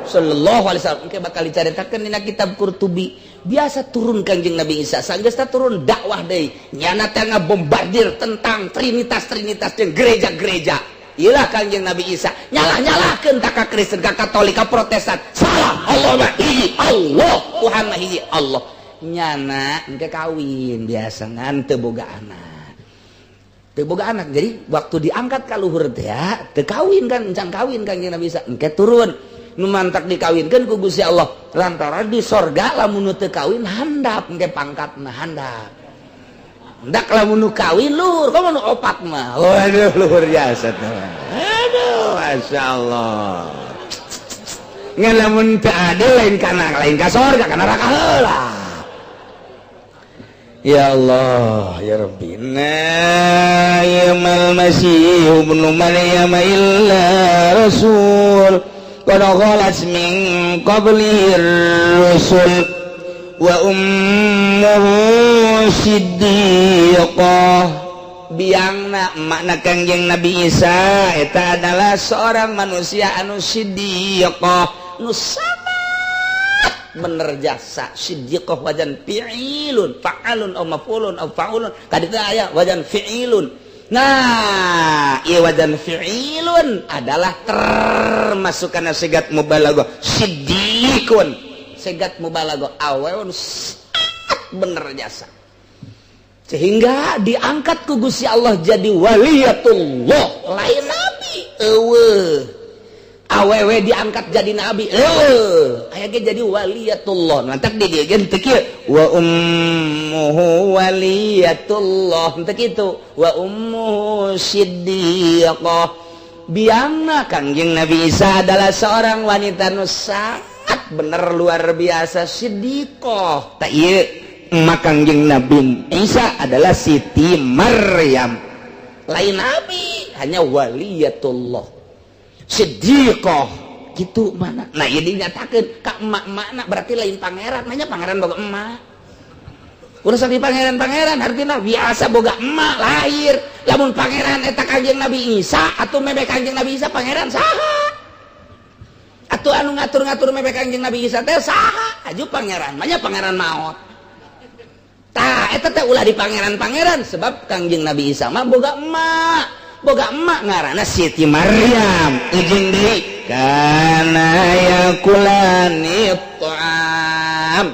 sallallahu alaihi wasallam. Engke bakal dicaritakeun dina kitab Qurtubi. Biasa turun Kangjeng Nabi Isa, sanggeus turun dakwah deui. Nyana teh ngabombardir tentang trinitas-trinitas jeung gereja-gereja. Iyalah Kangjeng Nabi Isa nyalah-nyalahkeun ka Kristen, ka Katolik, ka Protestan. Salah, Allah mah hiji, Allah Tuhan mah hiji Allah. Nyana engke kawin biasa ngan teu boga anak. Teu boga anak. Jadi waktu diangkat ka luhur teh teu kawin kan, encan kawin Kangjeng Nabi Isa. Engke turun nu mantak dikawinkeun ku Gusti Allah lantaran di sorga lamun nu teu kawin handap, engke pangkatna handap. Ndak lamun nu kawin luhur, komo nu opat mah. Waduh, luhur jasa teh. Aduh, masya Allah. Ngan lamun teu adil lain kana lain ka sorga, ka neraka heula. Ya Allah, ya Rabbi. Nah, ya mal Masih ibnu Maryam illa rasul qad khalat min qablihi rusul wa ummuhu siddiqah. Biangna makna Kangjeng Nabi Isa eta adalah seorang manusia anu siddiqah, nu sangat bener jasa. Siddiqah wajan fi'ilun, fa'alun aw maf'ulun aw fa'ulun, kaditu aya wajan fi'ilun. Nah, ieu wajan fi'ilun adalah termasuk kana sigat mubalaghah. Siddiqun sigat mubalaghah, awewe bener jasa sehingga diangkat ku Gusti Allah jadi waliyatullah, lain nabi eueuh. Awewe diangkat jadi nabi eueuh, aya ge jadi waliyatullah. Mantak di dieu ge teu kieu wa ummuhu waliyatullah, teu kitu, wa ummuhu siddiqah. Biangna Kangjeng Nabi Isa adalah seorang wanita nu sangat bener luar biasa, siddiqah. Tak ieu emak Kangjeng Nabi Isa adalah Siti Maryam, lain nabi, hanya waliyatullah siddiqah gitu mana. Nah, ini dinyatakan ka emak-emakna berarti lain pangeran. Nanya pangeran boga emak, urusan di pangeran-pangeran artinya biasa boga emak lahir. Lamun pangeran eta Kangjeng Nabi Isa atau mebe Kangjeng Nabi Isa pangeran saha atau anu ngatur-ngatur mebe Kangjeng Nabi Isa teh saha? Aju pangeran, banyak pangeran maot. Tah, eta teh ulah di pangeran-pangeran, sebab Kangjeng Nabi Isa mah boga emak, boga emak ngaranna Siti Maryam. Ujung deui kana yakulani ta'am.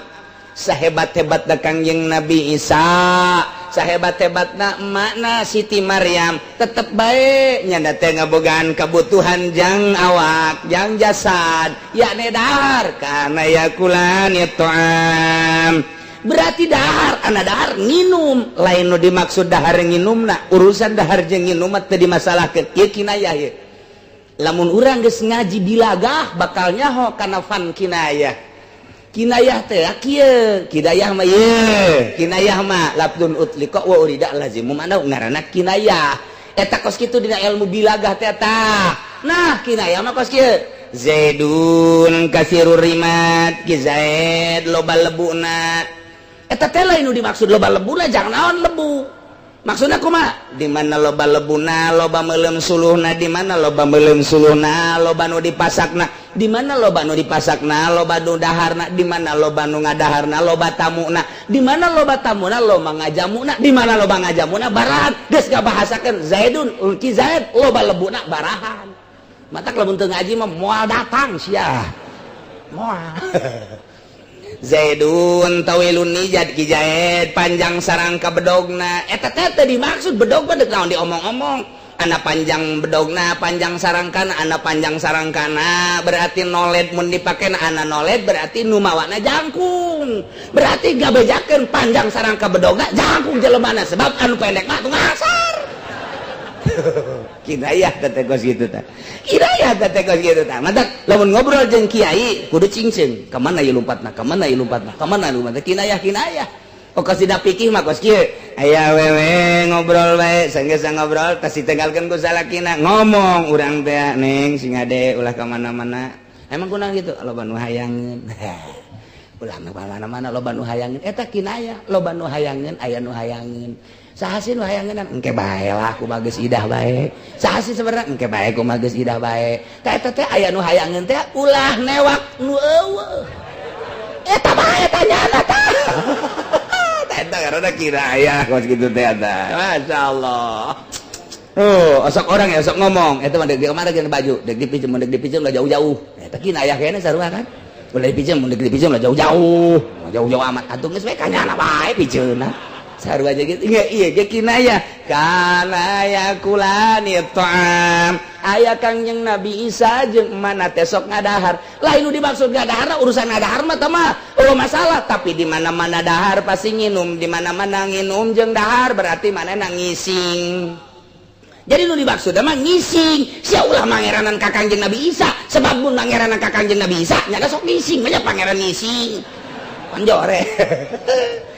Sahebat-hebatna Kangjeng Nabi Isa, sahebat-hebatna emakna Siti Maryam, tetep bae nyanda teh ngabogaan kebutuhan jang awak, jang jasad, yakni dahar. Kana yakulani ta'am berarti dahar, anak dahar nginum. Lain nu dimaksud dahar nginumna, urusan dahar jeung nginum mah teu dimasalahkeun. Ieu kinayah ye. Lamun urang geus ngaji bilagah bakal nyaho kana fan kinayah. Kinayah teh kieu, kinayah mah ye, kinayah mah lafdzun utliqa wa urida lazimu mana ngaranna kinayah. Eta kos kitu dina ilmu bilagah teh tah. Nah, kinayah mah kos kieu. Zaidun kasirur rimat, ki Zaid loba lebuna. Eta teh lain nu dimaksud loba lebuna, jangan naon lebu. Maksudna kumaha? Di mana loba lebuna, loba meuleum suluhna, di mana loba meuleum suluhna, loba nu dipasakna, di mana loba nu dipasakna, loba nu daharna, di mana loba nu ngadaharna, loba tamuna, di mana loba tamuna, loba ngajamuna, di mana loba ngajamuna, barahan. Geus ngabahasakeun Zaidun, ki Zaid loba lebuna, barahan. Matak lamun teu ngaji mah moal datang sia. Moal. Zaidun tawilun nijad, ki Zaid panjang sarangka bedogna. Eta teh teu dimaksud bedog mah deuk naon diomong-omong. Ana panjang bedogna, panjang sarangkana, ana panjang sarangkana berarti noled mun dipake, ana noled berarti nu mawana jangkung. Berarti gabejakeun panjang sarangka bedogna jangkung jelemana, sebab anu pendek mah tuh ngasar. Kinayah teh kos kitu tah. Kinayah teh kos kitu tah. Matak lamun ngobrol jeung kiai kudu cingceung. Ka mana ieu lompatna? Ka mana ieu lompatna? Ka mana lompatna? Kinayah kinayah. Oh, kos dina fikih mah kos kieu. Aya awewe ngobrol bae, sanggeus ngobrol tas ditinggalkeun ku salakina, ngomong urang teh, "Neng, sing ade ulah ka mana-mana." Emang kunaon gitu? Loba nu hayangeun. Ulah ka mana-mana loba nu hayangeun. Eta kinayah, loba nu hayangeun, aya nu hayangeun. Saha sih nu hayangeun? Engke bae lah, kumaha geus idah bae. Saha sih sebenarnya? Engke bae, kumaha geus idah bae. Tah, eta teh aya nu hayangeun teh ulah newak nu eueuh. Eta bae tanyana tah. Eta karena kinayah kos kitu teh eta. Masyaallah. Oh, osok orang ya osok ngomong, eta mah deuk di kamana baju, deuk dipinjem, deuk dipinjem lah jauh-jauh. Eta kinayah kayaknya sarua kan. Ulah dipinjem, deuk dipinjem lah jauh-jauh. Jauh-jauh amat atuh geus we kanyana bae pijeunna. Sarua aja gitu. Iya, iya ge kinayah. Kana yakulani ta'am. Aya Kangjeng Nabi Isa jeung mana teh sok ngadahar. Lain nu dimaksud ngadahar, urusan ngadahar mah teh mah oh masalah, tapi di mana-mana dahar pasti nginum, di mana-mana nginum jeung dahar berarti mana ngising. Jadi nu dimaksud mah ngising. Sia ulah mangeranan ka Kangjeng Nabi Isa, sebab mun mangeranan ka Kangjeng Nabi Isa nya sok ngising, banyak pangeran ngising. Panjore.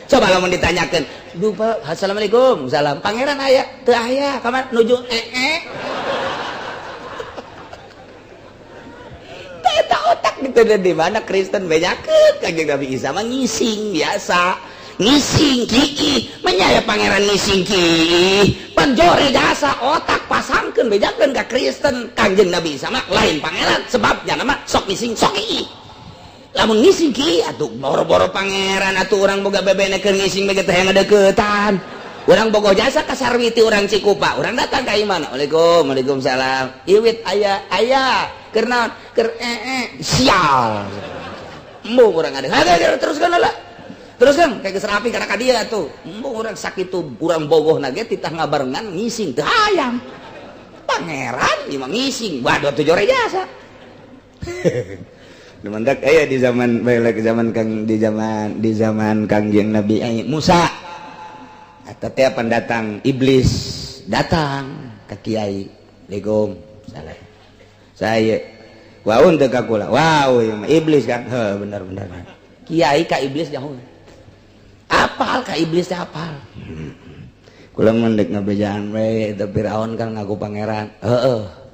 Coba lamun ditanyakeun, "Duh, Pak, assalamualaikum." Salam. Pangeran aya? Teu aya. Kamar nuju ee. Eta otak gitu di mana Kristen bejakeun Kangjeng Nabi Isa mah ngising biasa. Ngising kiki, menyaya pangeran ngising ki. Panjore jasa otak pasangkeun bejakeun ka Kristen Kangjeng Nabi Isa mah lain pangeran, sebabnya nama sok ngising sok ki. Lamun ngising ki atuh boro-boro pangeran, atuh urang boga bebene keur ngising bae teh ngadeukeutan. Urang bogo jasa ka Sarwiti urang Cikupa, urang datang ka imana. Waalaikum, waalaikumsalam. Iwit aya aya keur naon? Keur ee sial. Embung urang ada. Ada teruskeun lah. Teruskan kayak geus rapi kana ka dia tuh. Embung urang sakitu urang bogoh na ge titah ngabarengan ngising teu hayang. Pangeran ieu mah ngising, waduh atuh jore jasa. Mendak aya di zaman balik zaman Kang di zaman Kangjeng Nabi Musa. Eta teh pendatang iblis datang ke kiai. Assalamualaikum. Salah. Saya waun teu ka kula. Wow, ieu mah iblis kan. Heuh, bener bener. Kiai ka iblis jauh. Apal ka iblis teh apal. Kula mun deuk ngabejaan we eta Firaun kan ngaku pangeran. Heeh.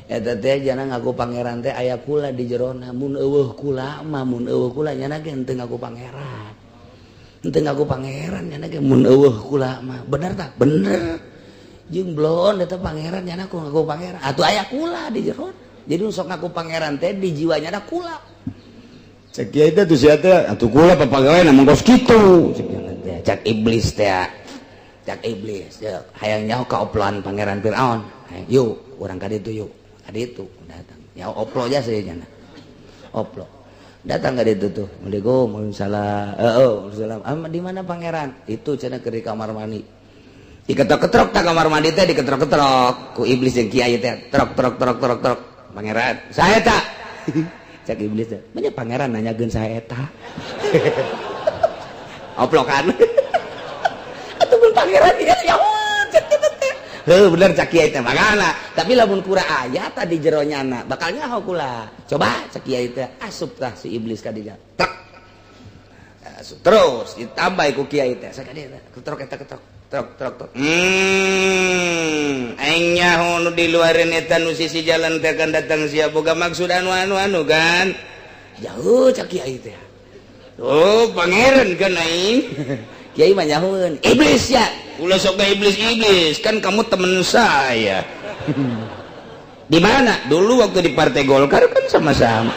Eta teh jana ngaku pangeran teh aya kula di jerona, mun eueuh kula mah, mun eueuh kula nyana ge henteu ngaku pangeran. Henteu ngaku pangeran nyana ge mun eueuh kula mah. Bener tak? Bener. Jeung blon eta pangeran nyana ku ngaku pangeran. Atuh aya kula di jerona. Jadi sok ngaku pangeran teh di jiwanya ada kula. Cek kiai teh tuh sia teh atuh kula papagawe mah kos kitu. Cek Cak iblis teh, cak iblis hayang nyaho kaoploan Pangeran Fir'aun. Yuk, urang ka ditu yuk. Ka ditu datang nyaho oplo aja saya nyana. Oplo datang ke ditu tuh. Assalamualaikum. Waalaikumsalam. Oh, waalaikumsalam. Ah, di mana pangeran itu? Cenah ke di kamar mandi. Diketok-ketrok tak kamar mandi teh, diketrok-ketrok ku iblis yang kiai teh, trok trok trok trok trok. "Pangeran, saya tak?" Cak iblis teh. Banyak pangeran nanyakeun saya eta oplokan atau pun pangeran ya ya cek kitu teh. Heuh, bener cak kiai teh makana, tapi lamun kura aya tadi jero nyana bakal nyaho kula. Coba, cak kiai teh. Asup tah si iblis ka dinya, truk asup terus, ditambah ku kiai teh sakadieu, ketrok eta, ketrok trok trok trok. Aing nyaho nu di luareun eta, nu sisi jalan teh kan datang. Sia boga maksud anu anu anu kan jauh, cak kiai teh. Oh, pangeran kan aing. Kiai mah nyahoeun iblis ya. Ulah sok ke iblis iblis, kan kamu temen saya. Di mana? Dulu waktu di Partai Golkar kan sama-sama.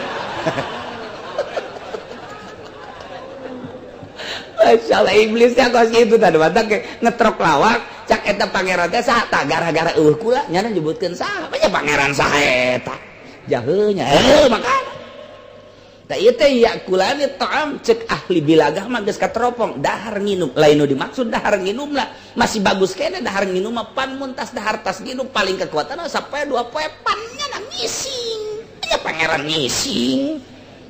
Masya Allah, iblisnya kos gitu tadi mata ngetrok lawak. Cak eta pangeran teh saha tah? Gara-gara eueuh kula nyana nyebutkeun saha nya pangeran, saha eta jaheunya. Eh, makana tah ieu teh yakulani ta'am, cek ahli bilagah mah geus kateropong dahar nginum. Lain nu dimaksud dahar nginum lah, masih bagus kene dahar nginum mah. Pan mun tas dahar, tas nginum paling kekuatan sampai 2 poe, pan nya ngising nya pangeran ngising.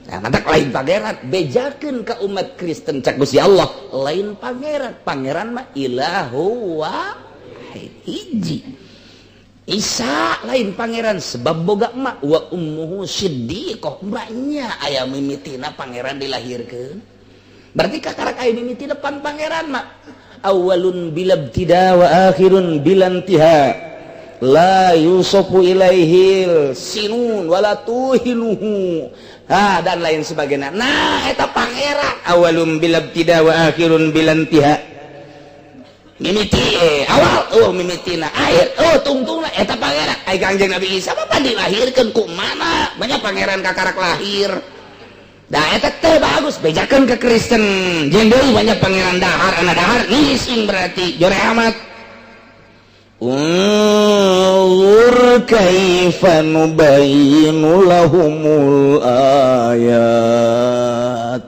Nah, mantak lain pangeran, bejakeun ke umat Kristen, cak Gusti Allah lain pangeran. Pangeran mah ilahu wahid, hiji. Isa lain pangeran sebab boga emak, wa ummuhu siddiqah, emaknya aya mimitina pangeran dilahirkeun. Berarti kakarak aya mimitina pan pangeran mah awalun bila ibtida wa akhirun bila intiha, la yusofu ilaihil sinun wala tuhinuhu ah dan lain sebagainya. Nah, eta pangeran Awalun bila ibtida wa akhirun bila intiha. Mimiti awal, oh, mimitina akhir, oh, tungtungna eta pangeran. Ai Kangjeng Nabi Isa mah pan dilahirkeun ku mana banyak pangeran kakarak lahir. Da eta teh bagus, bejakeun ke Kristen. Jeung deui banyak pangeran dahar, anak dahar ngising berarti jore amat. Unzur kaifa nubayyinu lahumul ayat.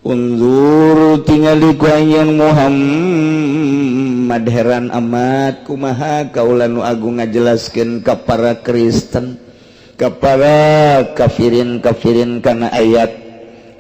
Unzur, tingali ku anjeun Muhammad, heran amat kumaha kaula nu agung ngajelaskeun ka para Kristen, ka para kafirin kafirin kana ayat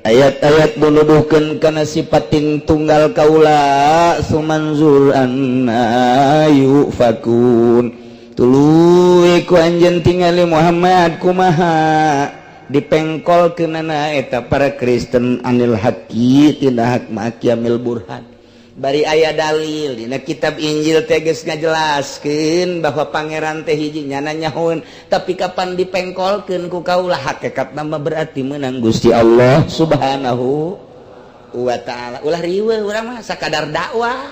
ayat-ayat nuduhkeun kana sifatin tunggal kaula. Sumanzur anna yufakun. Tuluy ku anjeun tingali Muhammad kumaha dipengkol kenana eta para Kristen anil haqi tina hak ma'aqiyamil burhan, bari aya dalil dina kitab Injil teh geus ngajelaskeun bahwa pangeran teh hiji. Nyana nyahoeun, tapi kapan dipengkolkeun ku kaula hakikat nama berarti menang Gusti Allah Subhanahu wa Ta'ala. Ulah riweuh, urang mah sakadar dakwah.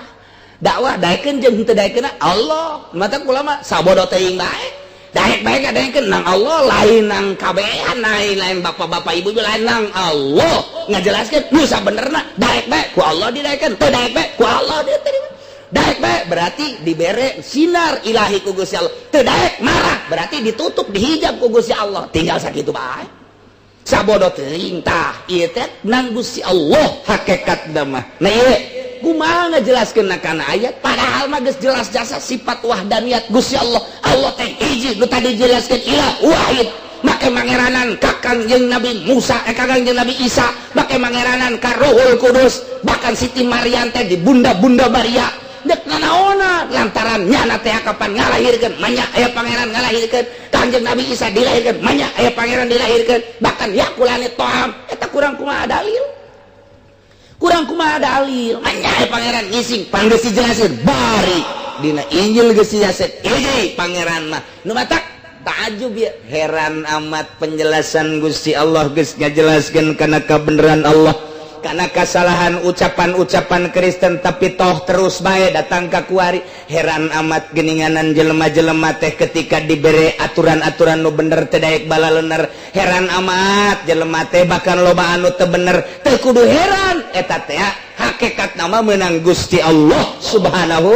Dakwah daekeun jeung henteu daekeun Allah. Mata kula mah sabodo teuing bae. Daek bae daekeun nang Allah, lain nang kabehan, lain lain bapak-bapak ibu, lain nang Allah. Ngajelaskeun nu sabenerna, daek bae ku Allah didaekeun, teu daek bae ku Allah diterima. Daek bae berarti dibere sinar ilahi ku Gusti Allah, teu daek marah berarti ditutup, dihijab ku Gusti Allah. Tinggal sakitu bae, sabodo teuing. Tah, ieu teh nang Gusti Allah hakikat mah. Nah, ieu kumaha ngajelaskeun kana ayat, padahal mah geus jelas jasa sifat wahdaniyat Gusti Allah. Allah teh hiji, nu tadi jelaskeun ilah wahid. Make mangeranan ka Kangjeng Nabi Musa, eh, ka Kangjeng Nabi Isa, make mangeranan ka Ruhul Kudus, bahkan Siti Maryam teh di bunda-bunda Maria. Dek nanaona lantaran nyana teh kapan ngalahirkeun manya aya pangeran ngalahirkeun. Kangjeng Nabi Isa dilahirkeun manya aya pangeran dilahirkeun, bahkan yakulani to'am. Eta kurang kumaha dalil? Kurang kumaha dalil? Manya aya pangeran ngising, pan geus dijelasin bari dina Injil geus dijelasin hiji pangeran mah. Nu matak ta'ajub ya, heran amat penjelasan Gusti Allah geus ngajelaskeun kana kabeneran Allah. Karena kesalahan ucapan-ucapan Kristen, tapi toh terus bae datang ka kuari. Heran amat geninganan jelema-jelema teh, ketika diberi aturan-aturan nu bener teu daek balalener. Heran amat jelema teh, bahkan loba anu teu bener. Teu kudu heran, eta teh hakikat nama menang Gusti Allah Subhanahu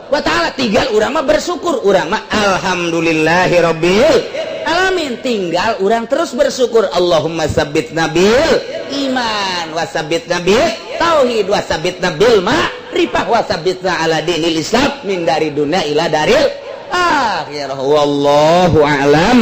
wa Ta'ala. Tinggal urang mah bersyukur, urang mah alhamdulillahirabbil alamin. Tinggal urang terus bersyukur. Allahumma sabbitna bil iman wa sabbitna bil tauhid wa sabbitna bil ma'rifah wa sabbitna ala dinil Islam min dari dunia ila daril akhirah. Wallahu a'lam.